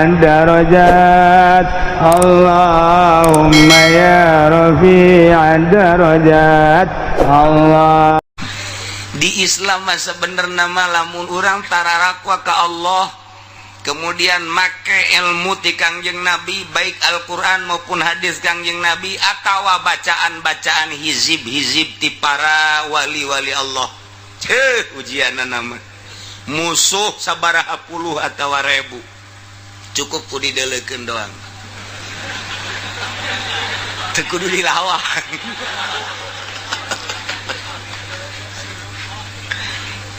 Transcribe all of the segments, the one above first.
الدرجات اللهم يا رفيع الدرجات الله. Di Islam mah sebenarnya mah lamun urang tararakwa ka Allah, kemudian make ilmu ti Kangjeng Nabi, baik Al-Quran maupun hadis Kangjeng Nabi atawa bacaan-bacaan hizib-hizib ti para wali-wali Allah. Ceuh, ujian nama musuh sabaraha puluh atawa ribu, cukup ku didelekeun doang, teu kudu dilawan.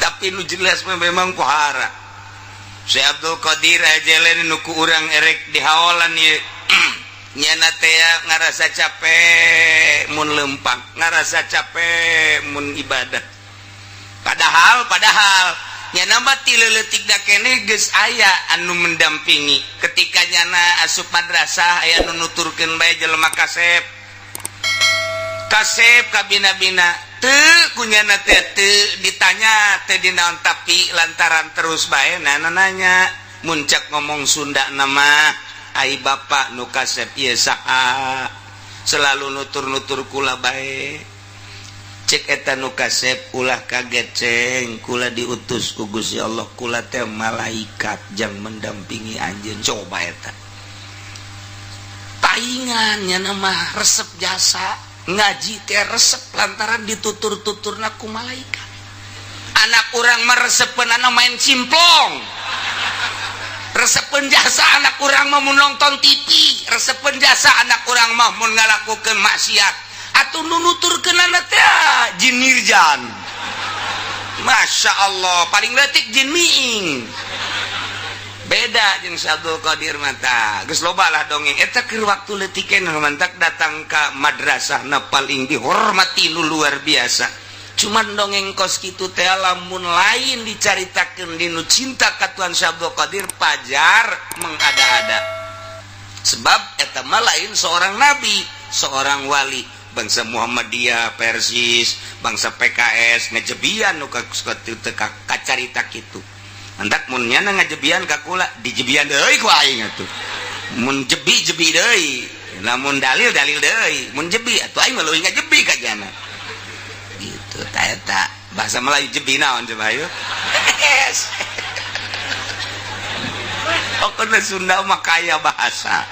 Tapi nu jelas mah memang pohara Syekh Abdul Qadir Jailani nu ku urang erek dihaolan ieu, nyana teh ngarasa capek mun lempang, ngarasa capek mun ibadah. Padahal nyana mah ti leutik da keneh geus aya anu mendampingi. Ketika nyana asup madrasah, aya anu nuturkeun bae, jelema kasep kasep kabina-bina teu kunyana teh, teu ditanya teh dinaon, tapi lantaran terus bae nana nanya, muncak ngomong Sunda nama, "Ai bapak nu kasep ieu saha, selalu nutur-nutur kula bae?" Cek eta nu kasep, "Ulah kaget, Ceng, kula diutus ku Gusti Allah, kula teh malaikat jang mendampingi anjeun." Coba eta paingan nya mah resep jasa ngaji teh, resep lantaran ditutur-tuturna ku malaikat. Anak urang mah resepeun anu main cimplong, resepeun jasa anak urang mah mun nonton TV, resepeun jasa anak urang mah mun ngalakukeun maksiat. Atuh nu nuturkeunana teh jin nirjan, Masya Allah, paling leutik jin miing, beda jeung Syekh Abdul Qadir mata. Geus loba lah dongeng eta keur waktu leutik keneh. Mantak datang ka madrasah na paling dihormati nu luar biasa. Cuman dongeng kos kitu teh lamun lain dicaritakeun di nu cinta ka Tuhan Syekh Abdul Qadir, pajar mengada-ada, sebab eta mah lain seorang nabi, seorang wali. Bangsa Muhammadiyah, Persis, bangsa PKS ngejebian nu kacarita kitu. Mantak mun nyana ngajebian ka kula, dijebian deui ku aing atuh. Mun jebi, jebi deui, lamun dalil, dalil deui. Mun jebi atuh aing mah leuwih ngajebi ka jana gitu. Ta eta bahasa Melayu jebi naon coba? Ayo. Pokoknya Sunda mah kaya bahasa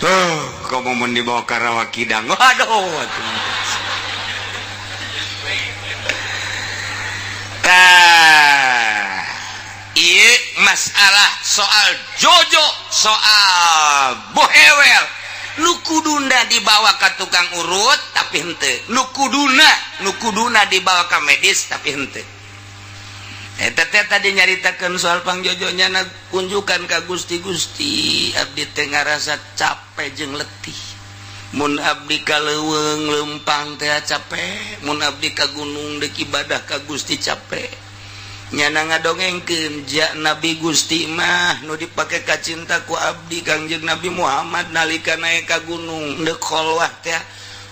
tuh. Kamu mun dibawa ke Rawa Kidang, waduh atuh. Tah, ieu masalah soal jojo, soal bohewel, nu kuduna dibawa ke tukang urut tapi henteu, nu kuduna dibawa ke medis tapi henteu. Eta teh tadi nyaritakeun soal pangjojonya na kunjukan ka Gusti. "Gusti, abdi teh ngarasa capek jeung letih. Mun abdi ka leuweung lempang teh capek, mun abdi ka gunung deuk ibadah ka Gusti capek." Nyana ngadongengkeun ja Nabi Gusti mah nu dipake kacinta ku abdi, Kangjeng Nabi Muhammad, nalika naik ka gunung deuk kholwah teh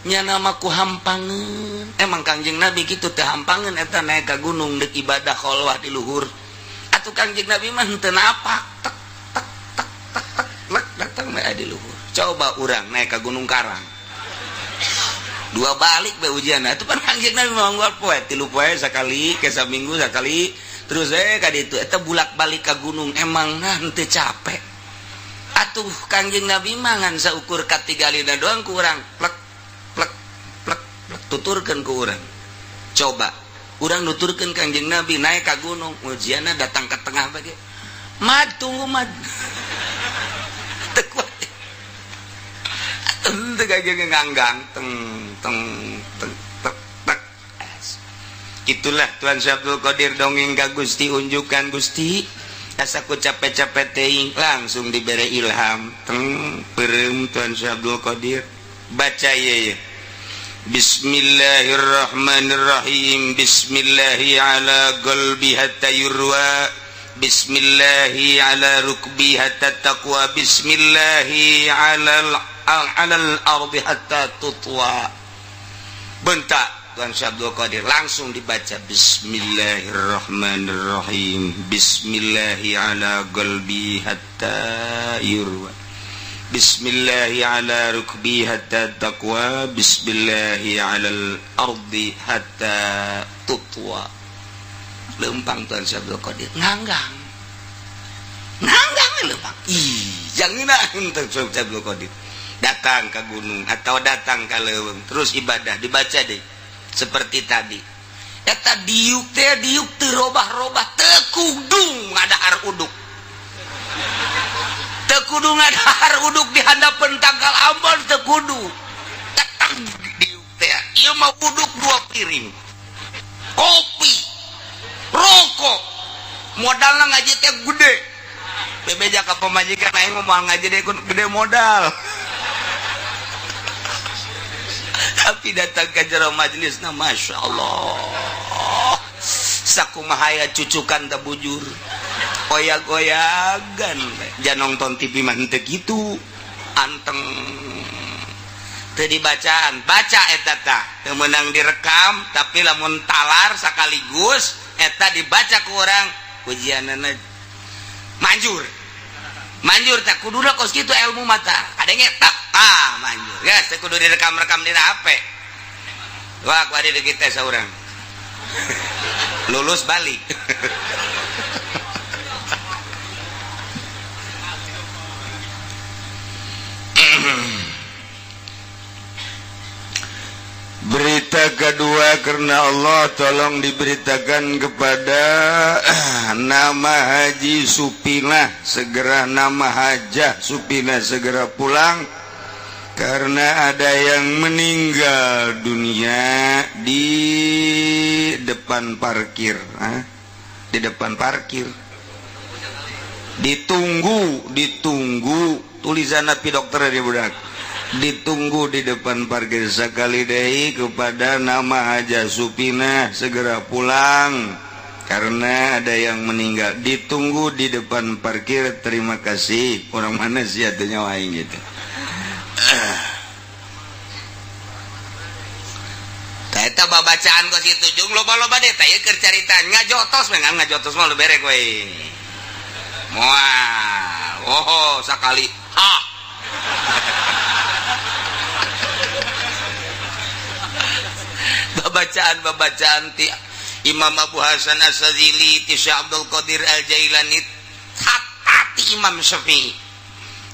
nyana mah ku hampangeun. Emang Kangjeng Nabi kitu teh hampangeun eta naik ka gunung deuk ibadah kholwah di luhur? Atuh Kangjeng Nabi mah henteu napak, tek tek tek tek tek lek datang bae di luhur. Coba urang naik ka Gunung Karang, dua balik be ujian. Itu kan Kangjeng Nabi mah unggal poe, 3 poe sekali, ke saminggu sekali, terus ka ditu eta bulak-balik ka gunung, emang nah henteu capek? Atuh Kangjeng Nabi mah ngan saukur katigalina doang, ku urang plek plek plek plek, tuturkeun ku urang. Coba urang nuturkeun Kangjeng Nabi naik ka gunung, ujianna datang ke tengah bage, "Mad, tunggu, mad." Teu kuat. Atuh teu nganggang, teng teng teng tek tek. Itulah Tuan Syekh Abdul Qadir dongeng ka Gusti, unjukan, "Gusti, asa ku capek-capek teuing." Langsung diberi ilham, teng peureum Tuan Syekh Abdul Qadir baca ieu ye, "Bismillahirrahmanirrahim, bismillahi ala qalbi hatta yurwa, bismillahi ala rukbi hatta taqwa, bismillahi ala alal ardi hatta tutwa." Bentak. Tuan Syekh Abdul Qadir langsung dibaca Bismillahirrahmanirrahim. Bismillahi ala qalbi hatta yurwa. Bismillahi ala rukbi hatta taqwa. Bismillahi ala al-ardi hatta tutwa. Lempang Tuan Syekh Abdul Qadir nganggang. Nganggang lempang. Ih, jangan Tuan Syekh Abdul Qadir. Datang ke gunung atau datang ke leuweung terus ibadah dibaca deh seperti tadi. Eta diuk teh diuk teu robah-robah teu kudu ngadahar uduk. Teu kudu ngadahar uduk di handapeun tangkal ambon teu kudu. Datang diuk teh ieu mah uduk 2 piring. Kopi, rokok, modalna ngaji teh gede. Bebeja ka pamajikan aing mah ngaji deh gede modal. Tapi datang ke jero majelis nah Masya Allah sakumahaya cucukan teu bujur oyak-oyagan jangan nonton TV mah henteu kitu anteng teu dibacaan baca eta tah teu meunang direkam tapi lamun talar sakaligus eta dibaca ku urang ujianana manjur manjur tak kuduna kos kitu ilmu mata kadenge tak ah manjur geus teu kudu direkam-rekam dina HP wah ku adi kita saurang lulus balik. Berita kedua karena Allah tolong diberitakan kepada nama Haji Supinah segera, nama Hajah Supinah segera pulang karena ada yang meninggal dunia di depan parkir. Hah? Di depan parkir ditunggu, ditunggu tulisan napi dokter di budak ditunggu di depan parkir. Sekali deui kepada nama Hajah Supinah segera pulang karena ada yang meninggal, ditunggu di depan parkir. Terima kasih. Orang mana sih atuh nyawa aing gitu. Eta babacaan kos kitu jeung loba-loba deh teh keur carita ngajotos we ngajotos mah lu berek we. Moal. Oh, sakali. Ha. Babacaan-babacaan ti Imam Abu Hasan Asy-Syadzili, ti Syekh Abdul Qadir Al-Jailani, hatta ti Imam Syafi'i.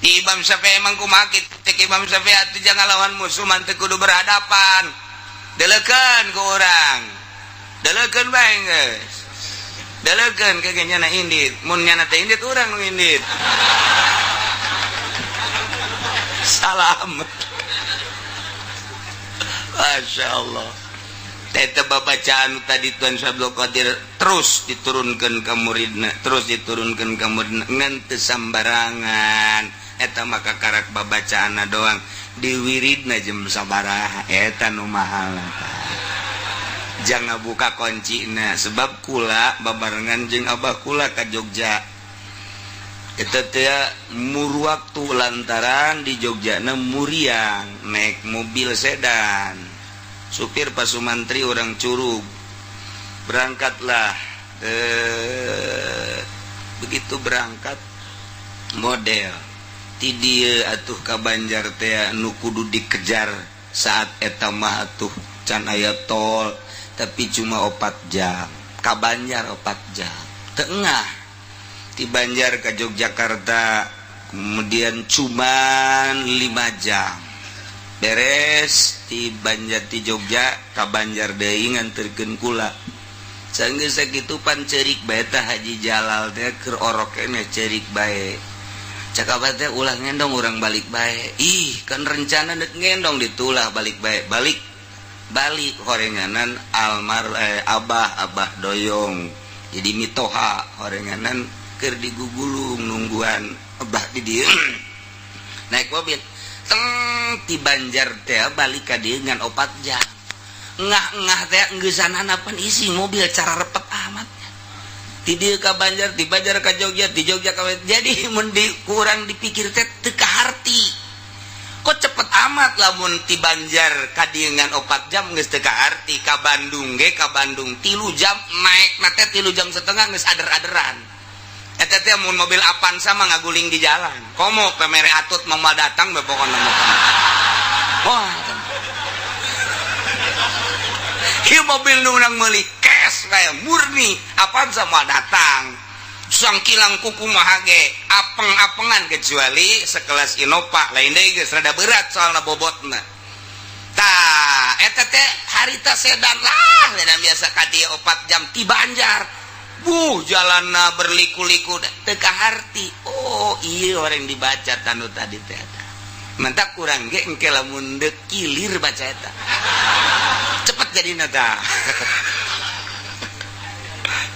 Ti Imam Syafi'i emang kumaha kitu? Cek Imam Syafi'i atuh jangan lawan musuh mah teu kudu berhadapan. Deleukeun ku urang. Deleukeun bae geus. Deleukeun ke nyana indit. Mun nyana teh indit urang nu indit. Salam. Masya Allah. Eta babacaan tadi Tuan Syekh Abdul Qadir terus diturunkan ka muridna, terus diturunkan ka muridna ngan teu sambarangan. Eta maka karak babacaanna doang diwiridna jeung sabaraha eta nu mahal. Jangan buka kuncina sebab kula babarengan jeung abah kula ka Jogja. Eta teh mur waktu lantaran di Jogjana muriang naik mobil sedan. Supir Pak Sumantri orang Curug berangkatlah, begitu berangkat model ti dieu atuh ka Banjar teh nu kudu dikejar saat eta mah atuh can aya tol tapi cuma 4 jam ka Banjar 4 jam tengah ti Banjar ka Yogyakarta kemudian cuman 5 jam beres ti Banjar ti Jogja ka Banjar deui nganterkeun kula. Sanggeus sakitu pan ceurik bae tah Haji Jalal teh keur orok keneh ceurik bae. Cakap teh ulah ngendong urang balik bae. Ih, kan rencana deuk ngendong ditulah balik bae. Balik balik horenganan almar abah abah doyong. Jadi mitoha horenganan keur digugulung nungguan abah di dieu. Naik mobil teng ti Banjar teh balik ka dieu ngan 4 jam. Ngah-ngah teh ngeusanana pan isi mobil cara repet amat. Ti dieu ka Banjar, ti Banjar ka Jogja, ti Jogja ka jadi mun di kurang dipikir teh teu kaharti. Kok cepet amat lamun ti Banjar ka dieu ngan 4 jam geus teu kaarti, ka Bandung ge ka Bandung 3 jam naek na teh 3 jam setengah geus ader-aderan. Eta teh mun mobil Avanza mah ngaguling di jalan. Komo pemere atut mah moal datang be pokona mah. Wah. Ieu mobil nu urang meuli cash kayak murni Avanza moal datang. Sangkilang kuku mah ge apeng-apengan kecuali sekelas Innova lain deui geus rada berat soalna bobotna. Tah eta teh harita sedan lah sedan biasa ka dieu 4 jam ti Banjar. Buh jalanna berliku-liku teu kaharti. Oh ieu orang dibaca tanu tadi teh eta. Mantak kurang ge engke lamun deuk kilir baca eta. Cepet jadina tah.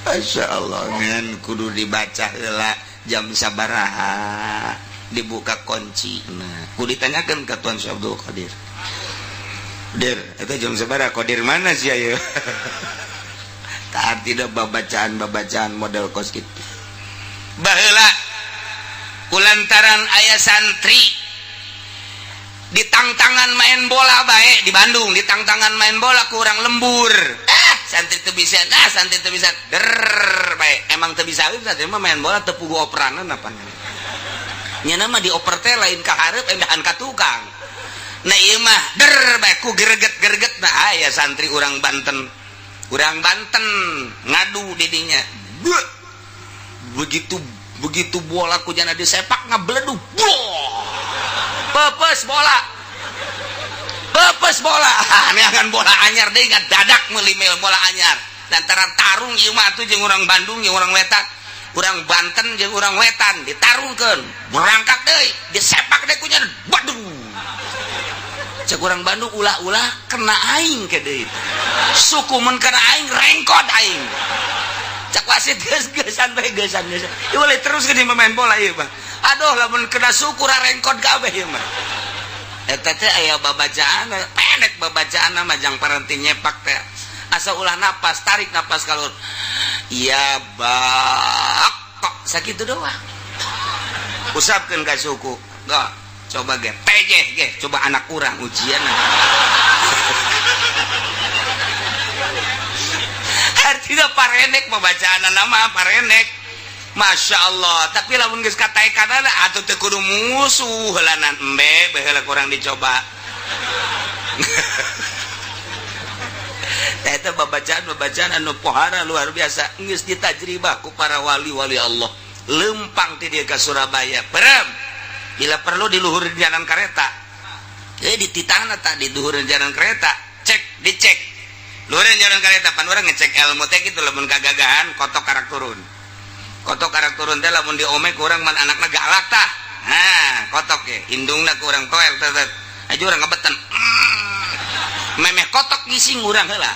Masya Allah ngan kudu dibaca heula jam sabaraha dibuka kunci. Nah kudu ditanyakeun ka Tuan Syekh Abdul Qadir. Dir, eta jam sabaraha Qadir mana sih ayo? Tak tidak babacaan-babacaan model kos kitu. Baheula kulantaran aya santri ditangtangan main bola bae di Bandung, ditangtangan main bola kurang lembur. Santri teu bisa, nah santri teu bisa, der bae. Emang teu bisa santri mah main bola teu pugu operanan apa. Nya mah dioper teh lain ka hareup endahan ka tukang. Nah ieu mah der bae ku greget-greget nah aya santri urang Banten. Urang Banten ngadu di dinya. Begitu begitu bola ku jana disepak ngabledug. Pepes bola. Pepes bola. Neangan bola anyar deui ngadadak meuli bola anyar. Lantaran tarung ieu mah atuh jeung urang Bandung jeung urang Wetan. Urang Banten jeung urang Wetan ditarungkeun. Berangkat deui, disepak deui ku nya. Waduh. Cek urang Bandung ulah-ulah kena aing ke deui. Suku mun kena aing rengkot aing. Cek wasit geus geusan bae geusan geusan. Ieu boleh terus geuning main bola ieu mah. Aduh lamun kena suku rengkot kabeh ieu mah. Eta teh aya babacaan pendek babacaan mah jang parenti nyepak teh. Asa ulah napas, tarik napas kalur. Ya bak kok sakitu doang. Usapkeun ka suku. Gak, coba ge pejeh ge, coba anak urang ujian. Artinya parenek babacaan nama parenek. Masya Allah, tapi lamun geus kataekanana atuh teu kudu musuh heulanan embe baheula kurang dicoba. Tah eta babacaan-babacaan anu pohara luar biasa geus ditajribah ku para wali-wali Allah. Lempang ti dieu ka Surabaya. Perem. Bila perlu di luhur jalan kereta. Dititahna tah di luhur jalan kereta. Cek, dicek. Luhur jalan kereta pan urang ngecek ilmu teh kitu lamun kagagahan kotok karak turun. Kotok karak turun teh lamun diome ku urang man anakna galak tah. Nah, kotok ge indungna ku urang toel teh. Aja urang ngebetan. Memeh kotok ngising urang heula.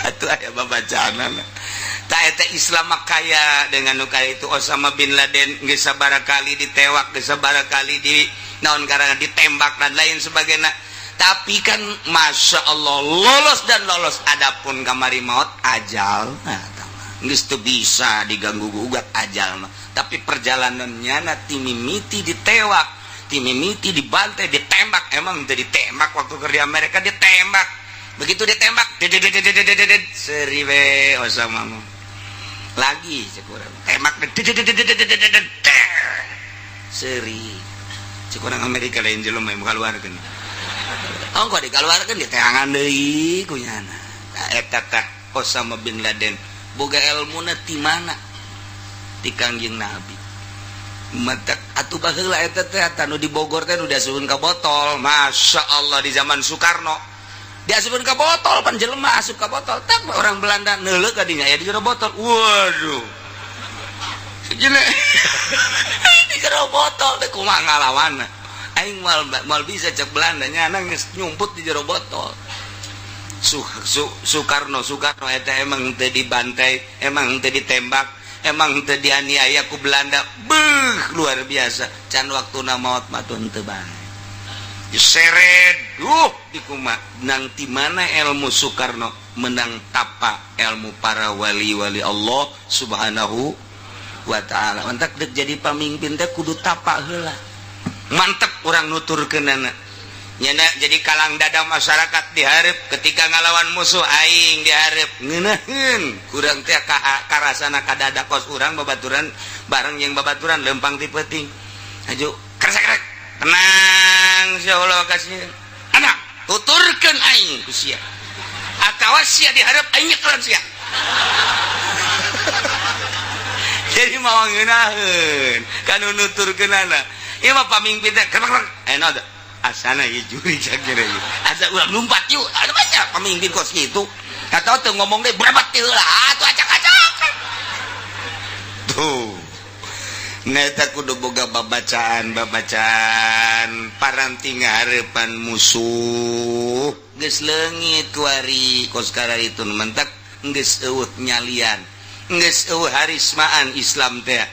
Atuh aya babacaanana. Tah eta Islam mah kaya dengan nu kaya itu Osama bin Laden geus sabaraha kali ditewak, geus sabaraha kali di naon karana ditembak dan lain sebagainya. Tapi kan Masya Allah lolos dan lolos. Adapun kamari maut ajal nah, geus teu bisa diganggu gugat ajal mah. Tapi perjalanannya na timimiti ditewak, timimiti dibantai, ditembak. Emang teu ditembak waktu kerja Amerika ditembak. Begitu ditembak seri we Osama mah. Lagi cek urang tembak seri. Cek urang Amerika lain jelema kaluarkeun. Oh, kok dikeluarkan di teangan deui ku nyana. Eta tah Osama bin Laden boga elmuna ti mana? Ti Kangjeng Nabi. Matak atuh baheula eta teh anu di Bogor teh nu diasupkeun ka botol. Masya Allah di zaman Soekarno. Diasupkeun ka botol pan jelema asup ka botol. Tak orang Belanda neuleuh ka dinya aya di jero botol. Waduh. Sejeuna di jero botol teh kumaha ngalawanna. Aing moal bisa cek Belanda nya geus nyumput di jero botol. Soekarno eta emang teu dibantai, emang teu ditembak, emang teu dianiaya ku Belanda. Beuh, luar biasa. Can waktuna maot mah teu bae. Diseret, duh dikumaha. Nang ti mana ilmu Soekarno menang tapa ilmu para wali-wali Allah Subhanahu wa ta'ala. Mantak dek jadi pamimpin teh kudu tapa heula. Mantep urang nuturkeunana. Nyana jadi kalang dada masyarakat dihareup ketika ngalawan musuh aing dihareup ngeunaheun kurang teh karasana ka dada kos urang babaturan bareng jeung babaturan lempang ti peuting. Aju kresek tenang sia Allah kasih. Anak tuturkeun aing ku sia. Atawa sia dihareup aing nyekelan sia. Jadi mau ngeunaheun kanu nuturkeunana. Ieu mah pamimpin teh krek eno asana ieu juri sakira ieu. Asa urang lumpat yuk, ada banyak pamimpin kos kitu. Atau teu ngomong deui berebat teh heula atuh acak-acakan. Tuh. Neta kudu boga babacaan-babacaan paranti ngahareupan musuh. Geus leungit kuari kos kararitu mentak geus eueuh nyalian. Geus eueuh harismaan Islam teh.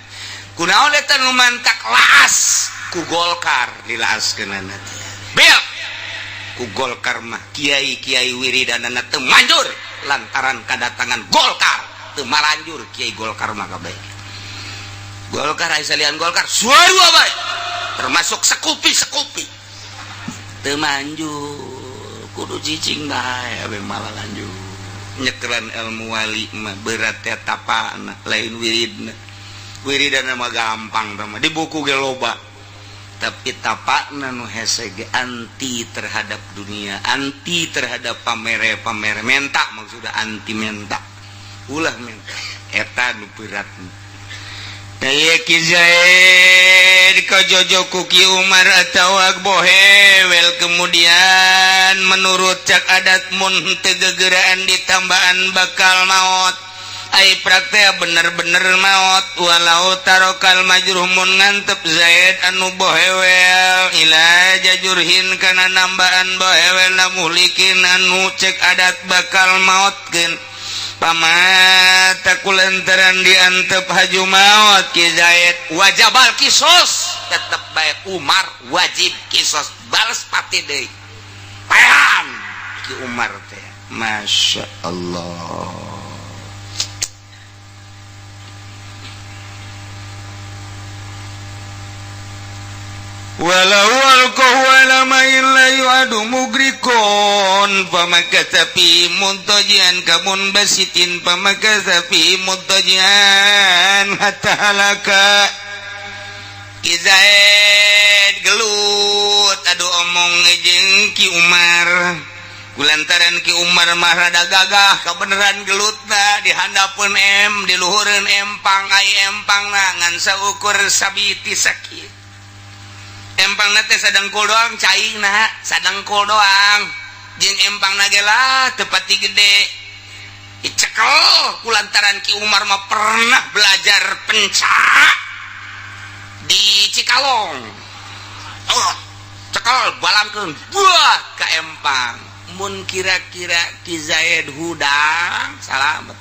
Kunaon eta nu mantak laas ku Golkar dilaaskeunana teh. Bel ku Golkar mah kiai-kiai wiridanana teu manjur lantaran kadatangan Golkar teu malanjur kiai Golkar mah kabeh. Golkar aya salian Golkar sarua bae termasuk sekupi-sekupi teu manjur kudu cicing bae abeh malah lanjut nyekelan ilmu wali mah berat teh tapana lain wiridna. Wiridana mah gampang tah mah di buku ge loba tapi tapakna nu hese ge anti terhadap dunia, anti terhadap pamere-pamere menta, maksudna anti menta ulah menta eta nu berat. Tah Ki Zaid kajojo ku Ki Umar atawa bohewel kemudian menurut cak adat mun teu gegeraan ditambaan bakal maot. Ai praktek bener-bener maot walau tarokal majruh mun ngantep Zaid anu bohewel ila jajurhin kana nambaan bohewel namulikin anu cek adat bakal maotkeun pamata kulantaran diantep haju maot Ki Zaid wajabal kisos tetep bae Umar wajib kisos balas pati deui paehan Ki Umar teh. Masya Allah. Walau alqahu ala ma'in la yu'adu mugrikon famakatha fi muntajian kamun basitin famakatha fi muntajian hatta halaka. Ki Zaid gelut aduh omong jeung Ki Umar kulantaran Ki Umar mah rada gagah kabeneran gelutna dihandapeun em diluhureun empang ai empangna ngan saukur sabiti sakit. Empangna teh sadengkul doang caina, sadengkul doang. Jeung empangna ge lah teu pati gede. Dicekel kulantaran Ki Umar mah pernah belajar pencak di Cikalong. Oh, cekel balangkeun buah ka empang. Mun kira-kira Ki Zaid hudang salamet.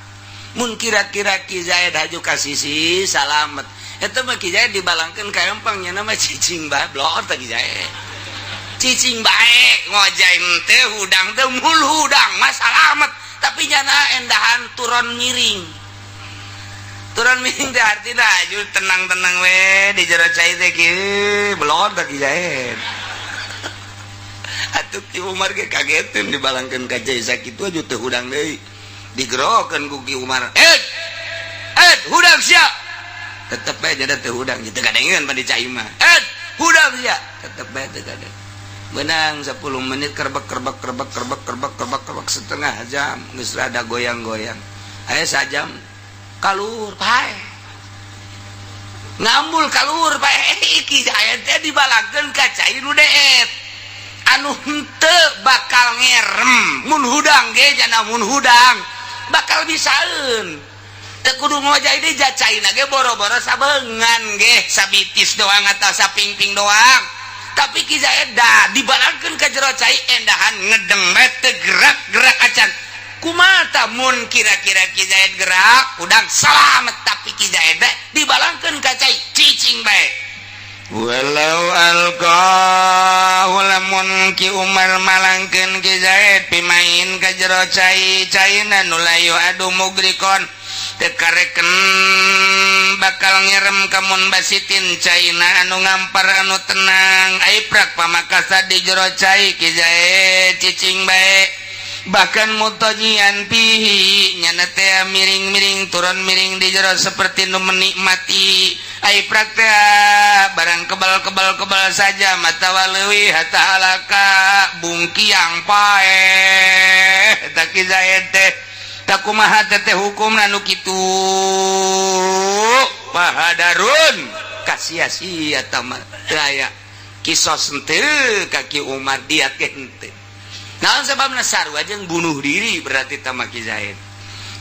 Mun kira-kira Ki Zaid haju ka sisi salamet. Eta mah Ki Zaid dibalangkeun ka empang nya mah cicing bae blor teh Ki Zaid. Cicing bae ngojain teh hudang teh mul hudang mah salamet tapi nyana endahan turun miring. Turun miring teh artina aju tenang-tenang we di jero cai teh kieu blor teh Ki Zaid. Atuh Ki Umar ge kageteun dibalangkeun ka cai sakitu aju teu hudang deui. Digerokeun ku Ki Umar. "Eh! Eh, hudang sia!" Tetep bae jadi teu hudang gitu kadengeun pan di cai mah. Eh, hudang sia. Tetep bae teu kadeng. Benang 10 menit kerbek kerbek kerbek kerbek kerbek kerbek kerbek setengah jam geus rada goyang-goyang. Aya sajam kalur pae. Ngambul kalur pae iki aya teh dibalangkeun ka cai nu deet. Anu henteu bakal ngerem mun hudang ge jana mun hudang bakal bisaeun. Teu kudu ngojai deui jacaina ge boro-boro sabeungan ge sabitis doang atau sapingping doang. Tapi Ki Zaid da dibalangkeun ka jero cai endahan ngedeng bae teu gerak-gerak acan. Kumaha tah mun kira-kira Ki Zaid gerak udang salamet tapi Ki Zaid dibalangkeun ka cai cicing bae. Walau alqahu lamun Ki Umar malangkeun Ki Zaid pimain ka jero cai caina nu layu adu mugrikon Teu kareken bakal ngerem kamun basitin caina anu ngampar anu tenang aiprak pamakasa di jero cai Ki Zaid cicing bae bahkan mutajian pihi nyana teh miring-miring turun miring di jero seperti nu menikmati aiprak teh barang kebal-kebal-kebal saja mata waleuwi hatta halaka bungkiang paeh eta Ki Zaid teh tak kumaha teh hukumna nu kitu pahadarun kasia-sia tamat aya kisos henteu ka Ki Umar diat ge henteu. Naon sebabna sarua jeung bunuh diri berarti tama Ki Zaid.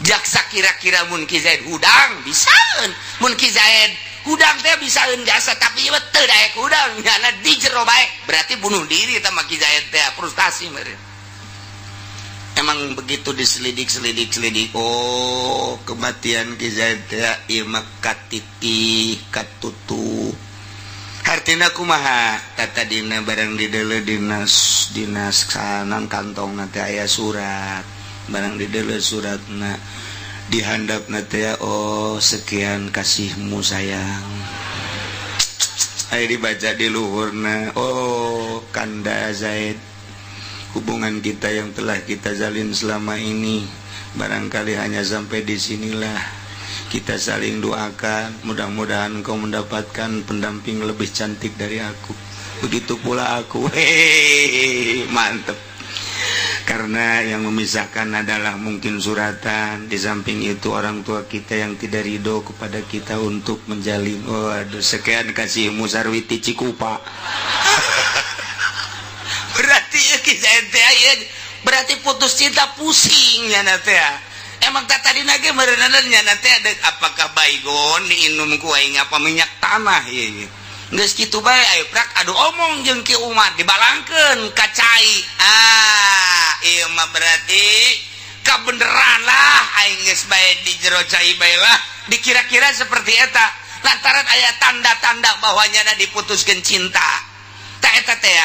Jaksa kira-kira mun Ki Zaid hudang bisaeun, mun Ki Zaid hudang teh bisaeun jasa tapi ieu teu daek hudang nyana di jero bae berarti bunuh diri tama Ki Zaid teh frustasi meureun. Emang begitu diselidik-selidik-selidik, oh kematian Ki Zaid teh ieu mah katitih katutuh. Hartina kumaha tata dina barang didele dinas dinas kanan kantong nanti aya surat barang didele suratna dihandapna teh oh sekian kasihmu sayang aya dibaca di luhurna oh kanda Zaid hubungan kita yang telah kita jalin selama ini barangkali hanya sampai di sinilah. Kita saling doakan, mudah-mudahan kau mendapatkan pendamping lebih cantik dari aku. Begitu pula aku. Hehehe, mantep. Karena yang memisahkan adalah mungkin suratan. Di samping itu orang tua kita yang tidak ridho kepada kita untuk menjalin. Waduh, sekian kasihmu Sarwiti Cikupa. Berarti berarti putus cinta pusing ya nanti ya. Emang tak tadi nage merenannya nanti ada apakah baygon diinum ku aing apa minyak tanah ieu geus kitu bae ayo prak adu omong jeung Ki Umar dibalangkeun ka cai ah ieu mah berarti kabeneran lah aing geus bae di jero cai bae lah dikira-kira seperti eta lantaran aya tanda-tanda bahwa nyana diputuskeun cinta ta eta teh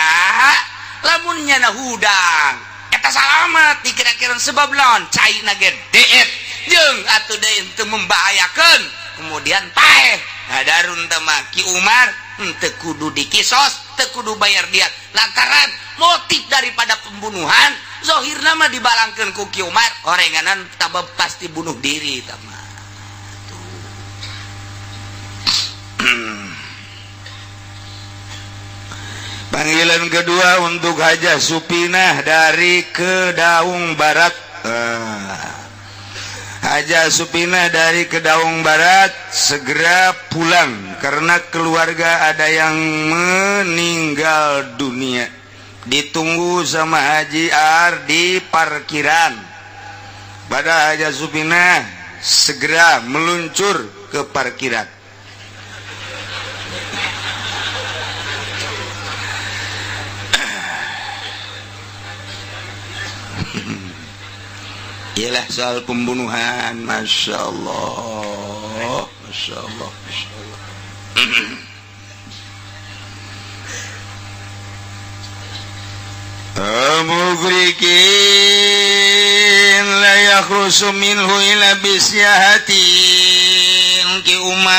lamun nyana hudang eta salamat dikira-kira sebab lawan cai nage deet jeung atuh deui teu membahayakeun kemudian paeh hadarun teh mah Ki Umar henteu kudu dikisos teu kudu bayar diat lantaran motif daripada pembunuhan zahirna mah dibalangkeun ku Ki Umar orenganan tabab pasti bunuh diri tah mah. Panggilan kedua untuk Hajah Supinah dari Kedaung Barat. Hajah Supinah dari Kedaung Barat segera pulang karena keluarga ada yang meninggal dunia. Ditunggu sama Haji Ar di parkiran. Pada Hajah Supinah segera meluncur ke parkiran. Ialah soal pembunuhan, masya Allah, masya Allah, masya Allah. Mugrikin la yakhrusu minhu ila bisyahatin Ki Umar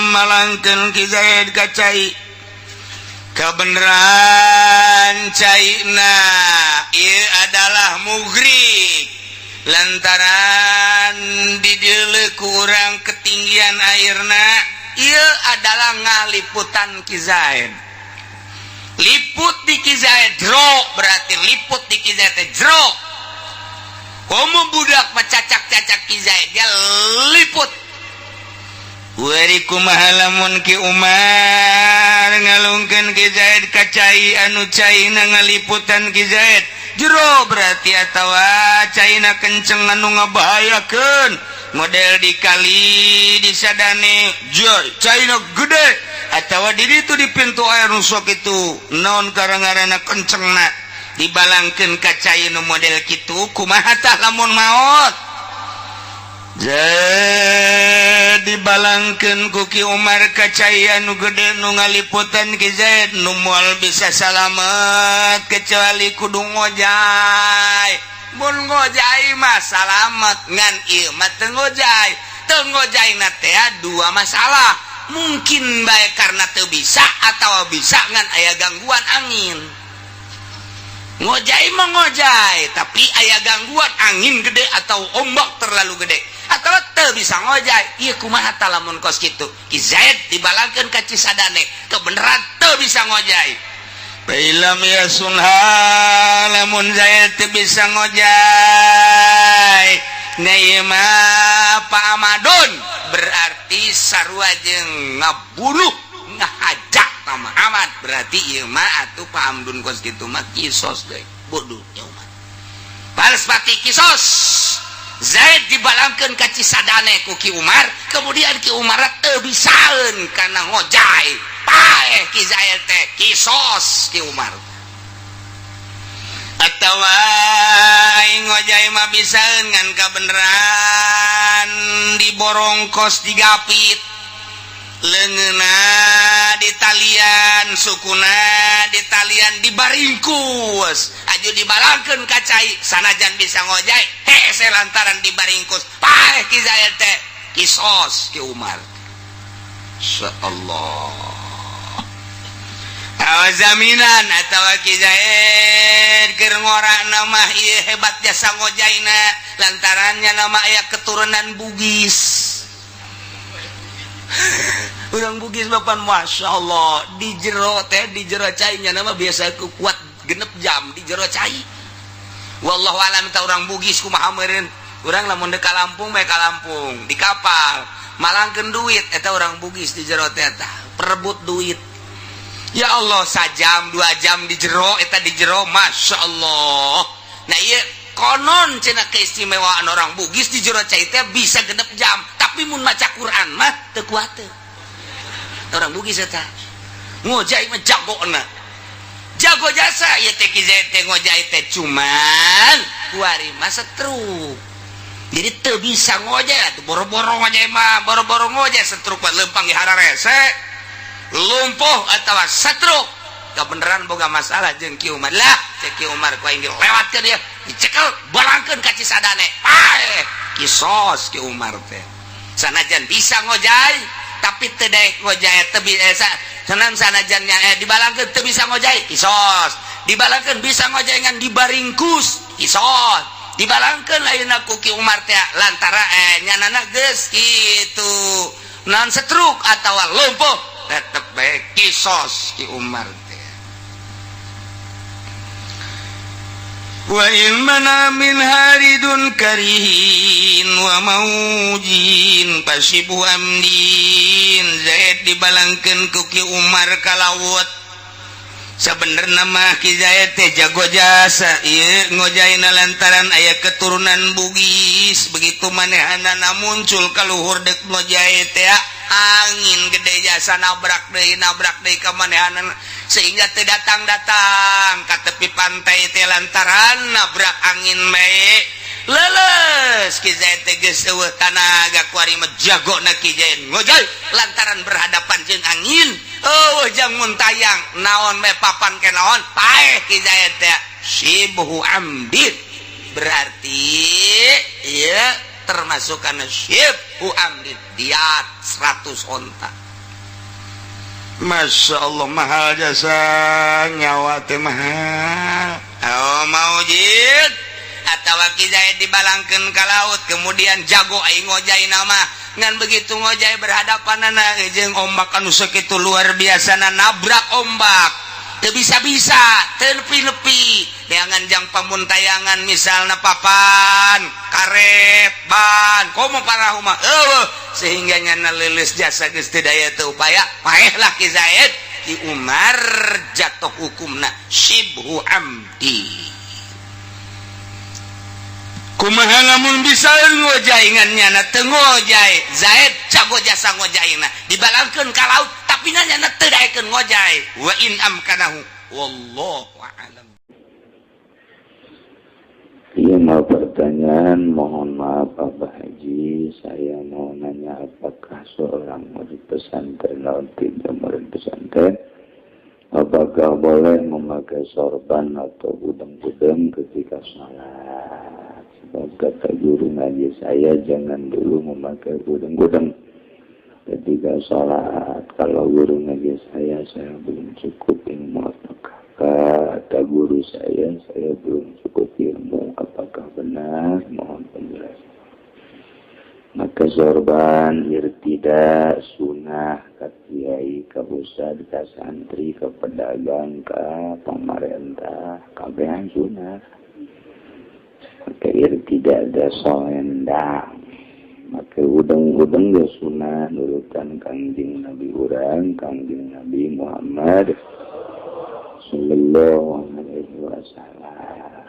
malangkeun Ki Zaid ka cai kebenaran caina ieu adalah mugrik lantaran dideuleu ku urang ketinggian airna ieu adalah ngaliputan Ki Zaid liput di Ki Zaid jero berarti liput di Ki Zaid teh jero komo budak mecacak-cacak Ki Zaid dia liput. Wari kumaha lamun Ki Umar ngalungkeun Ki Zaid ka cai anu caina ngaliputan Ki Zaid jero berarti atawa caina kenceng anu ngabahayakeun model di kali di sadane caina gede atawa di ditu di pintu air nu sok itu naon karangarana kencengna dibalangkeun ka cai nu model kitu kumaha tah lamun maot jadi balangkeun ku Ki Umar ka cai anu gede nu ngaliputan Ki Zaid nu moal bisa salamet kecuali kudu ngojay mun Ngojai mah salamet ngan ieu mah teu ngojai. Teu ngojaina teh dua masalah. Mungkin bae karena teu bisa atau bisa ngan aya gangguan angin. Ngojai mah ngojai, tapi aya gangguan angin gede atau ombak terlalu gede atau teu bisa ngojai. Ieu kumaha tah lamun kos kitu? Ki Zaid dibalangkeun ka Cisadane, kebenaran teu bisa ngojai. Fa illam yasunha, lamun Zaid teu bisa ngojai, nah ieu mah Pak Amadun berarti sarua jeung ngabunuh, ngahajak sama Ahmad. Berarti ieu mah atuh Pak Amdun kos kitu mah kisos deui, bodoh nya umat. Balas pati kisos. Zaid dibalangkeun ka Cisadane ku Ki Umar, kemudian Ki Umar teu bisaeun kana ngojai, paeh Ki Zaid teh, kisos Ki Umar. Atawa aing ngojai mah bisaeun ngan kabeneran diborongkos, digapit leungeunna di talian, sukuna di talian, dibaringkus aju dibalangkeun ka cai, sanajan bisa ngojai hese lantaran dibaringkus, paeh Ki Zaid teh, kisos Ki Umar. Insyaallah jaminan. Atau Ki Zaid keur ngorana mah ieu hebat jasa ngojaina lantarannya nama aya keturunan Bugis. Urang Bugis bapan Masya Allah di jero teh, di jero cainya nama biasa kuat 6 jam di jero cai. Wallahu alam ta urang Bugis kumaha meureun. Urang lamun deuk ka Lampung bae, ka Lampung di kapal malangkeun duit. Eta urang Bugis di jero teh eta perebut duit. Ya Allah, sajam 2 jam di jero eta, di jero, Masya Allah. Nah iya, konon cenah keistimewaan orang Bugis di jero cai teh bisa 6 jam, tapi mun maca Quran mah teu kuat teu. Orang Bugis eta ngojai mah jago na, jago jasa ya teh. Ki Zaid teh ngojai teh cuman kuari mah setruk, jadi teu bisa ngojai atuh. Boro-boro ngojai mah, boro-boro ngojai, setruk mah lempang di hararese, lumpuh atau setruk, kebenaran boga masalah jeung Ki Umar lah. Cek Ki Umar, ku aing dilewatkeun ya, dicekel, balangkeun ka Cisadane, paeh, kisos Ki Umar teh. Sanajan bisa ngojai tapi teu daek ngojai, teu bisa senang. Sanajannya dibalangkeun teu bisa ngojai, kisos. Dibalangkeun bisa ngojai ngan dibaringkus, kisos. Dibalangkeun ayeuna ku Ki Umar teh lantara nyanana geus kitu non setruk atawa lumpuh, tetep bae kisos Ki Umar teh. Wa in mana min haridun karihin wa maujin fasibhu amdin. Zaid dibalangkeun ku Ki Umar ka laut. Sebenarnya mah Ki Zaid teh jago jasa ieu ngojaina lantaran aya keturunan Bugis. Begitu manehanana muncul ka luhur dek ngojai teh, angin gede jasa, nabrak deui, nabrak deui ka manehanana sehingga teu datang-datang ka tepi pantai teh lantaran nabrak angin bae, leles Ki Zaid teh, geus eueuh tanaga. Kuari mah jagona Ki Zaid ngojay, lantaran berhadapan jeung angin, eueuh jang muntayang naon me papan ke naon, paeh Ki Zaid teh, syibhu amdin. Berarti ieu termasuk kana syibhu amdin, diat 100 onta. Masya Allah, mahal jasa nyawa teh, mahal. Oh, maujid atau Ki Zaid dibalangkeun ka laut, kemudian jago aing ngojai nama ngan begitu ngojai berhadapan anak jeung ombak anu sakitu luar biasa na, nabrak ombak teu bisa-bisa, teu nepi-nepi neangan jang pamuntayangan, misalna papan karet ban komo parahu mah eueuh, sehingga nyana leuleus jasa, geus teu daya teu upaya, paeh lah Ki Zaid. Ki Umar jatuh hukumna syibhu amdi. Kumaha lamun bisa ngojai ngan nyana teu ngojai? Zaid jago jasa ngojaina, dibalangkeun ka laut tapi nyana teu daekeun ngojai. Wa in amkanahu, wallahu a'lam. Iya, mau pertanyaan, mohon maaf Abah Haji, saya mau nanya, apakah seorang murid pesantren atau tidak murid pesantren, apakah boleh memakai sorban atau budeng-budeng ketika sholat? Kata guru ngaji saya jangan dulu memakai udeng-udeng ketika sholat. Kalau guru ngaji saya belum cukup ilmu, apakah kata guru saya belum cukup ilmu, apakah benar? Mohon penjelasan. Maka sorban irtida sunnah ka kiai, ka ustad, ka santri, ka pedagang, ka pemerintah, kabehan sunnah. Maka irtida ada soendang. Maka udeng-udeng ya sunnah nurutan Kangjeng Nabi urang, Kangjeng Nabi Muhammad sallallahu alaihi wasallam.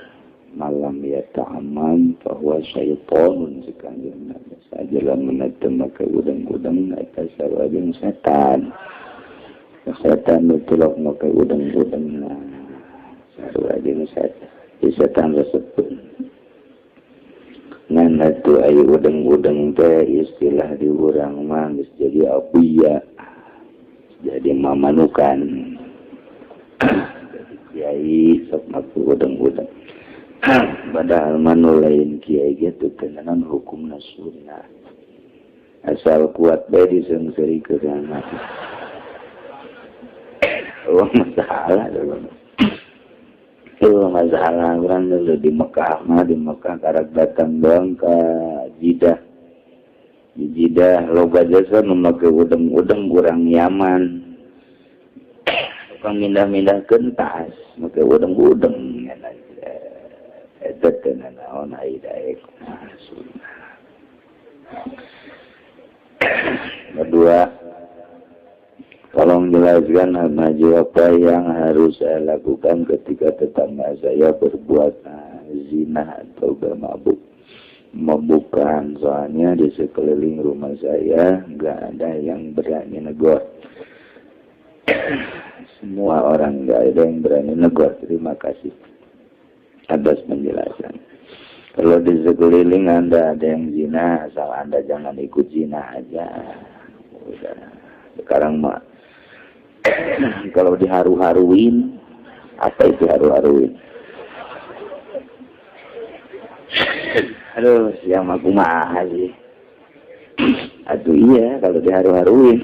Malam ya ta'amam bahwa syaitonun sekanjeng Nabi sajalah menatap maka udeng-udeng atas sarwajeng setan. Setan nutulok maka udeng-udeng sarwajeng setan. Di setan resepun. Ngan atuh ayu udeng-udeng teh istilah di urang mah geus jadi abuya, jadi mamanukan. Jadi kiai sok make udeng-udeng. Padahal manu lain kiai gitu tenanan hukumna sunnah. Asal kuat bae diseungseurikeun mati. Oh masalah dulu. Itu masalah urang dulu di Mekah mah, di Mekah karak datang doang ke Jidah. Di Jidah loba jasa nu make udeng-udeng kurang Yaman. Tukang mindah-mindahkeun tas make udeng-udeng nya. Eta teh naon ai daek sunnah. Kedua, tolong jelaskan maju apa yang harus saya lakukan ketika tetangga saya berbuat zina atau bermabuk. Mabukan, soalnya di sekeliling rumah saya nggak ada yang berani negor. Semua orang nggak ada yang berani negor. Terima kasih atas penjelasan. Kalau di sekeliling Anda ada yang zina, asal Anda jangan ikut zina aja. Udah. Sekarang mah kalau diharu-haruin, apa itu haru-haruin? Aduh, siang aku mah sih. Aduh iya, kalau diharu-haruin,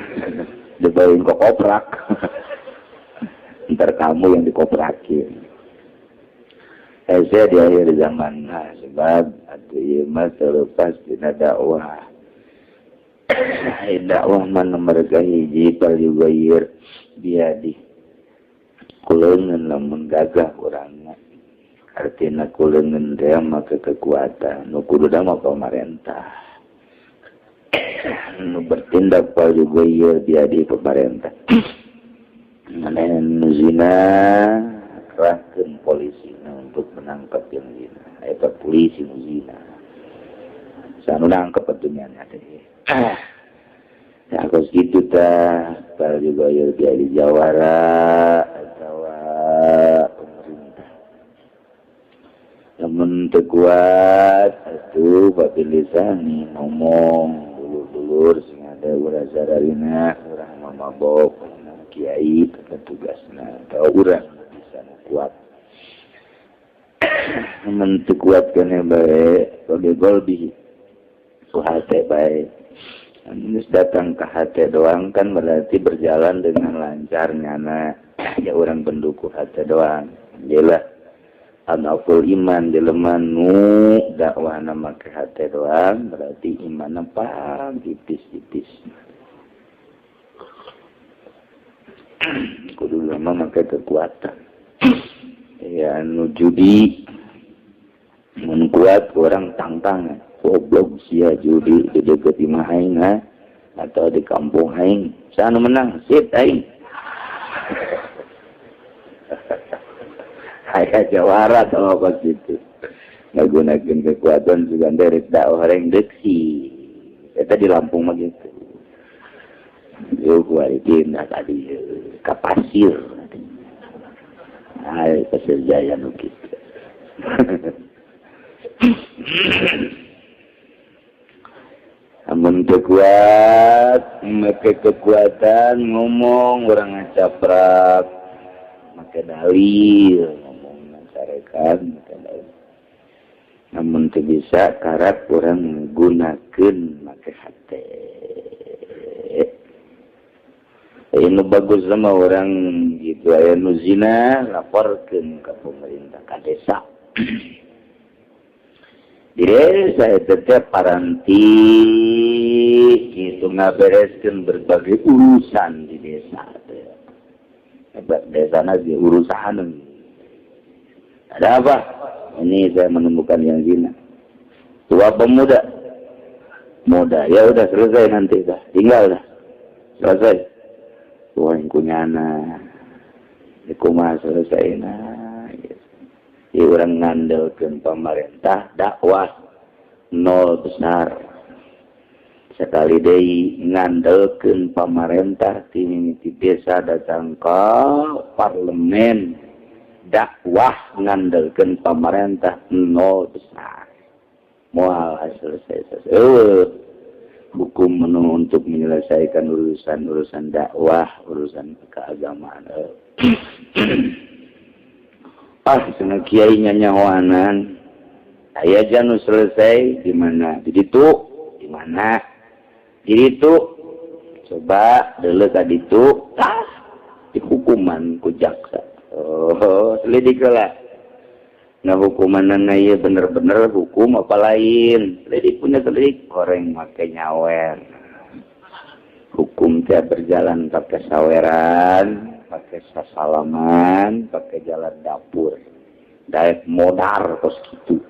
dibawain ke koprak. Ntar kamu yang dikoprakin. Saya di akhir zaman, nah, sebab atuh ieu mah terlepas dina dakwah. Dakwah mah nomor kahiji palyugayir biadi. Kuleungeun lamun gagah urangna. Artina kuleungeun teh make kekuatan, nu kuduna mah pamarentah. Nu bertindak palyugayir biadi pemerintah. Mana nu zina kerahkeun polisi untuk menangkap yang zina. Eta polisi nu zina. Sanu nangkep atuh nya teh. Ya kos kitu tah, kalau juga ieu di jawara atawa pemerintah. Lamun teu kuat atuh pabilisani ngomong dulur-dulur sing ada urang sararina, urang mamabok, kiai eta tugasna atau urang bisa kuat. Mun teu kuat keneh bae bagi golbi ku hate bae. Geus datang ke hate doang kan berarti berjalan dengan lancar nyana ya urang pendukung hate doang. Jelah anaqul iman jelema nu dakwahna make hate doang berarti imanna pang tipis-tipis. Kudu lama make kekuatan. Ya nu judi mun kuat orang tangtang goblok sia judi di deukeut imah aing atau di kampung aing saha nu menang sip aing. Aya jawara tong kos kitu ngagunakeun kekuatan sugan derek dakwah reng deksi eta di Lampung mah gitu. Yo kuari dina tadi ka pasir. Ai pasir jaya nu kitu. Amun teu kuat make kekuatan ngomong urang ngacaprak make dalil ngomong carekan make dalil. Namun teu bisa karak urang gunakeun make hate. Aya nu bagus sama orang gitu, aya nu zina laporkeun ka pemerintah ka desa. Di desa eta teh paranti gitu ngabereskeun berbagai urusan di desa teh. Hebat desana di urusan. Ada apa? Ini saya menemukan yang zina. Tua pemuda. Muda. Ya udah selesai nanti dah. Tinggal dah. Selesai. Tua yang kunyana. Kumaha selesai nah. Ya orang ngandelkeun pemerintah dakwah nol besar. Sekali deui ngandelkeun pemerintah ti desa datang ke parlemen dakwah ngandelkeun pemerintah nol besar. Moal selesai selesai. Hukum menu untuk menyelesaikan urusan-urusan dakwah, urusan keagamaan. Ah, cenah kiai nyanyawanan. Aya janu selesai di mana? Di ditu, di mana? Di ditu. Coba deuleu ka ditu, tah dihukuman ku jaksa. Oh, selidik lah. Nah, hukuman ieu bener-bener hukum apa lain? Selidik punya selidik, goreng make nyawer. Hukum teh berjalan pakai saweran, pakai sasalaman, pakai jalan dapur. Daek modar kos kitu.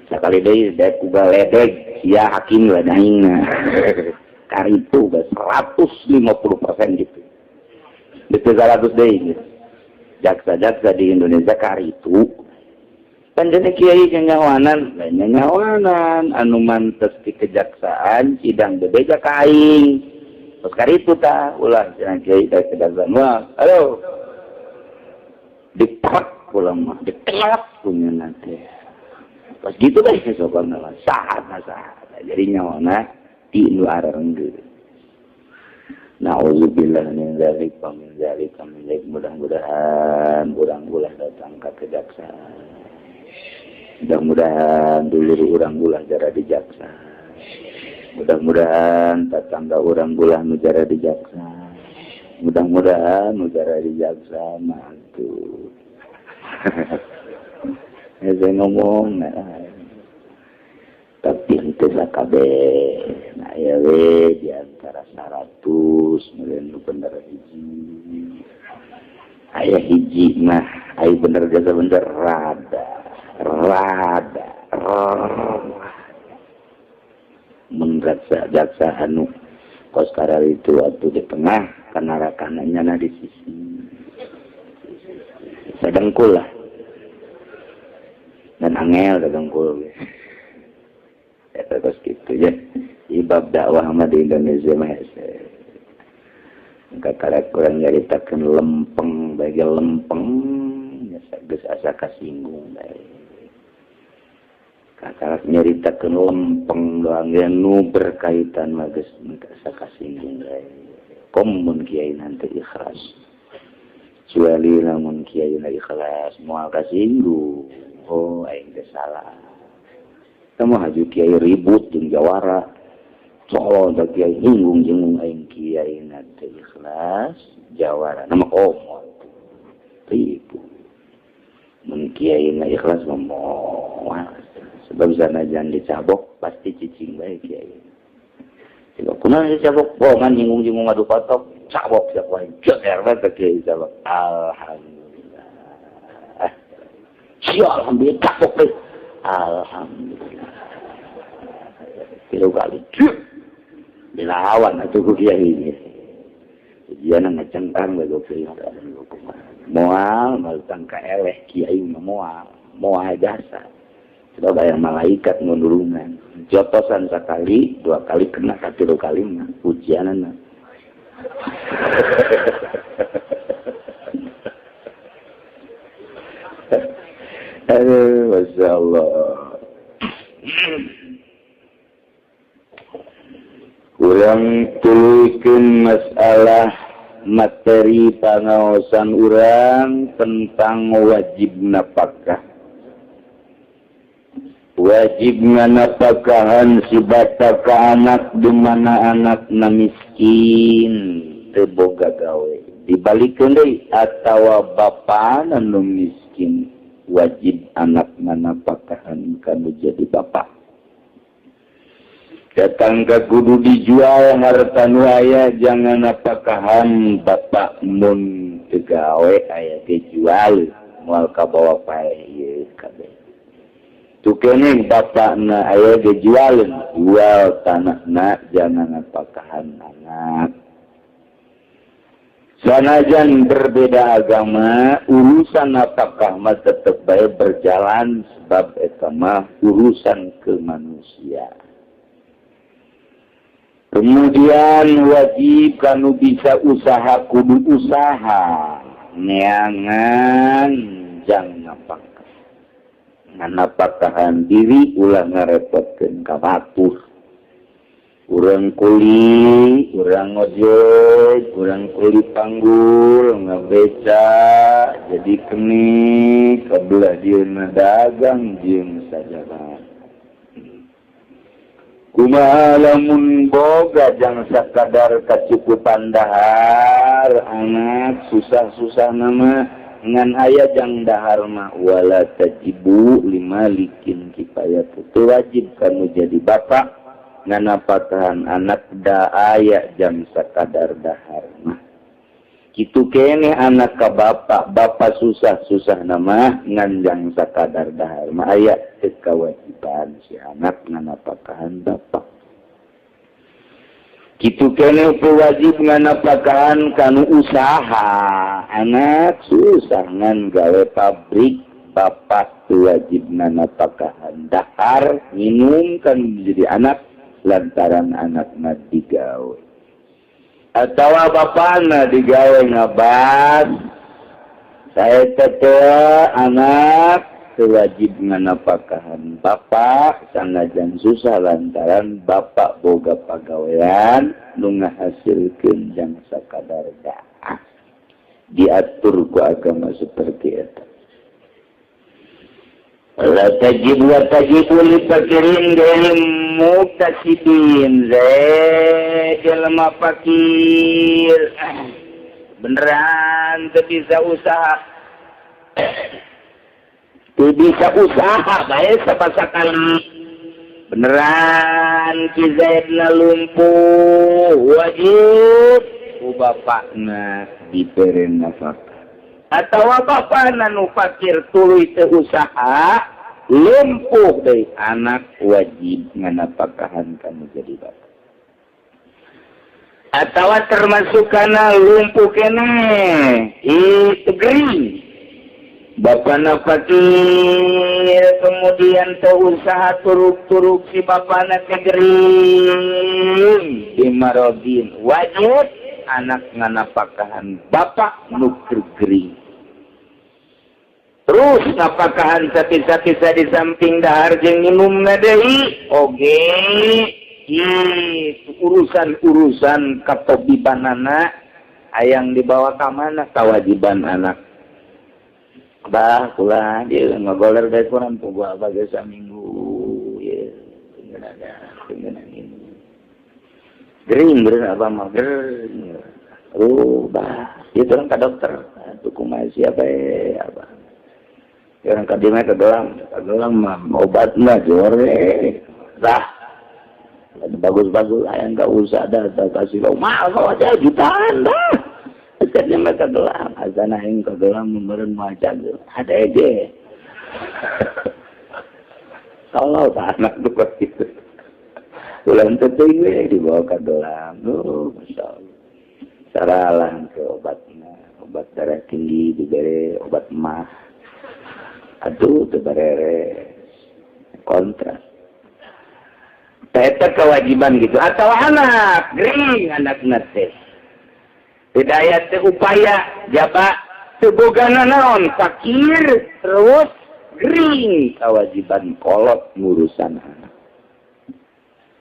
Sakali deui daek ku galedeg, sia hakim lah daingna. Karitu 150% gitu. Betul 100 deui gitu. Jaksa-jaksa di Indonesia karitu. Panjenengan kiai nyanyawanan, lain nyanyawanan anu mantes di kejaksaan sidang bebeja ka aing. Terus karitu tah ulah cenah kiai da kejaksaan. Wah, halo. Dipek pulang mah, ditelak punya nanti. Pas gitu deh sopan lah, saha saha. Jadi nyawana ti nu ararenggeut. Na'udzubillah min dzalik wa min dzalik wa min dzalik. Mudah-mudahan urang ulah datang ka kejaksaan. Mudah-mudahan dulur urang ulah jara di jaksa. Mudah-mudahan tetangga urang ulah nu jara di jaksa. Mudah-mudahan nu jara di jaksa mah tuh. Ya, saya ngomong nah. Tapi henteu sakabeh. Nah ya we di antara 100 meureun nu bener hiji. Aya hiji mah aya bener jasa bener rada rada rada. Mun jaksa anu kos itu waktu di tengah kana rakananya na di sisi. Sadengkul lah. Dan angel sadengkul. Eta kos kitu ya. Ibab dakwah mah di Indonesia mah hese. Kakara kurang nyaritakeun lempeng bagi lempeng nya geus asa kasinggung bae. Kakara nyaritakeun lempeng doang ge nu berkaitan mah geus asa kasinggung bae. Komun kiai nanti ikhlas. Kecuali lamun kiai na ikhlas moal kasinggung. Oh aing teh salah. Kamu haju kiai ribut jeung jawara. Colon teh kiai hinggung jeung aing kiai na teh ikhlas jawara nama komo ribut. Mun kiai na ikhlas mah moal. Sebab sanajan dicabok pasti cicing bae kiai. Coba kunaon dicabok? Bohongan nyinggung-nyinggung adu patok, cabok siap wae. Jeger bae teh kiai cabok. Alhamdulillah. Sia alhamdulillah cabok deh. Alhamdulillah. Tilu kali. Dilawan atuh ku kiai ini. Ujian ngacengkang bae kiai. Moal malutang ka eleh kiai mah moal, moal jasa. Sebab aya malaikat ngunulungan. Jotosan sakali, dua kali kena katilu kali mah ujianana. Aduh, Masya Allah. Urang tuluykeun masalah materi pangaosan urang tentang wajib nafkah. Wajib nganapakahan si bapak ka anak di mana anakna miskin teu boga gawe. Dibalikeun deui atawa bapana nu miskin wajib anak nganapakahan kanu jadi bapak. Datang ka kudu dijual harta nu aya jangan napakahan bapak mun teu gawe aya dijual moal kabawa paeh ieu kabeh. Tukening bapakna aya dijualin jual tanahna jangan napakahan anak. Sanajan berbeda agama, urusan napakah mah tetep bae berjalan sebab eta mah urusan kemanusiaan. Kemudian wajib kanu bisa usaha kudu usaha neangan jang napakah. Nganapakahan diri ulah ngarepotkeun ka batur. Urang kuli, urang ngojek, urang kuli panggul, ngabeca, jadi kenik, kabelah dieuna dagang jeung sajabana. Kumaha lamun boga jang sakadar kacukupan dahar, anak susah-susah nama ngan aya jang dahar mah wala tajibu limalikin kifayat. Itu wajib kamu jadi bapak nganapakahan anak da aya jang sakadar dahar mah. Kitu keneh anak ka bapak, bapak susah-susah nama ngan jang sakadar dahar mah aya teu kewajiban si anak nganapakahan bapak. Kitu keneh wajib nganapakahan kanu usaha, anak susah ngan gawe pabrik, bapak wajib nganapakahan dahar minum kan jadi anak lantaran anakna digawe. Atawa bapana digawe ngabas, saya teh anak wajib nganapakahan bapak sanajan susah lantaran bapak boga pagawean nu ngahasilkeun jang sakadar dahar. Diatur ku agama seperti eta. La tajib wa tajibu li fakirin ghairi muktasibin. Jelema fakir beneran teu bisa usaha. Teu bisa usaha bae sapasakali. Beneran ki Zaidna lumpuh wajib ku bapakna dibere nafkah. Atawa bapakna nu fakir tuluy teu usaha lumpuh deui anak wajib nganapakahan kanu jadi bapak. Atawa termasuk kana lumpuh keneh itu gering. Bapakna fakir kemudian teu usaha turuk-turuk si bapakna teh gering dimarodin wajib anak nganapakahan bapak nu gering. Terus napakahan sapi-sapi di samping dahar jeung minumna deui oge itu urusan-urusan katobibanana ayang dibawa ka mana kewajiban anak. Bah kula dia ngagoler bae kurang puguh abah geus saminggu ye tinggal ini. Gering gering abah mah gering. Oh bah ieu urang ka dokter atuh kumaha siapa abah. Orang ka dieu mah ka gelang mah obatna jore. Lah bagus-bagus ayang enggak usah dah kasih lo mahal kau aja jutaan dah. Akhirnya mereka gelang, azan aing ka gelang meureun maca ada aja. Kalau tak anak tuh gitu. Ulah teh we dibawa ka gelang. Oh, masyaallah. Saralah ke obatna, obat darah tinggi dibere obat mah. Aduh teu beres. Kontra. Eta kewajiban gitu atau anak gering anakna teh. Tidak aya teh upaya jaba teu bogana naon fakir terus gering kewajiban kolot ngurusan anak.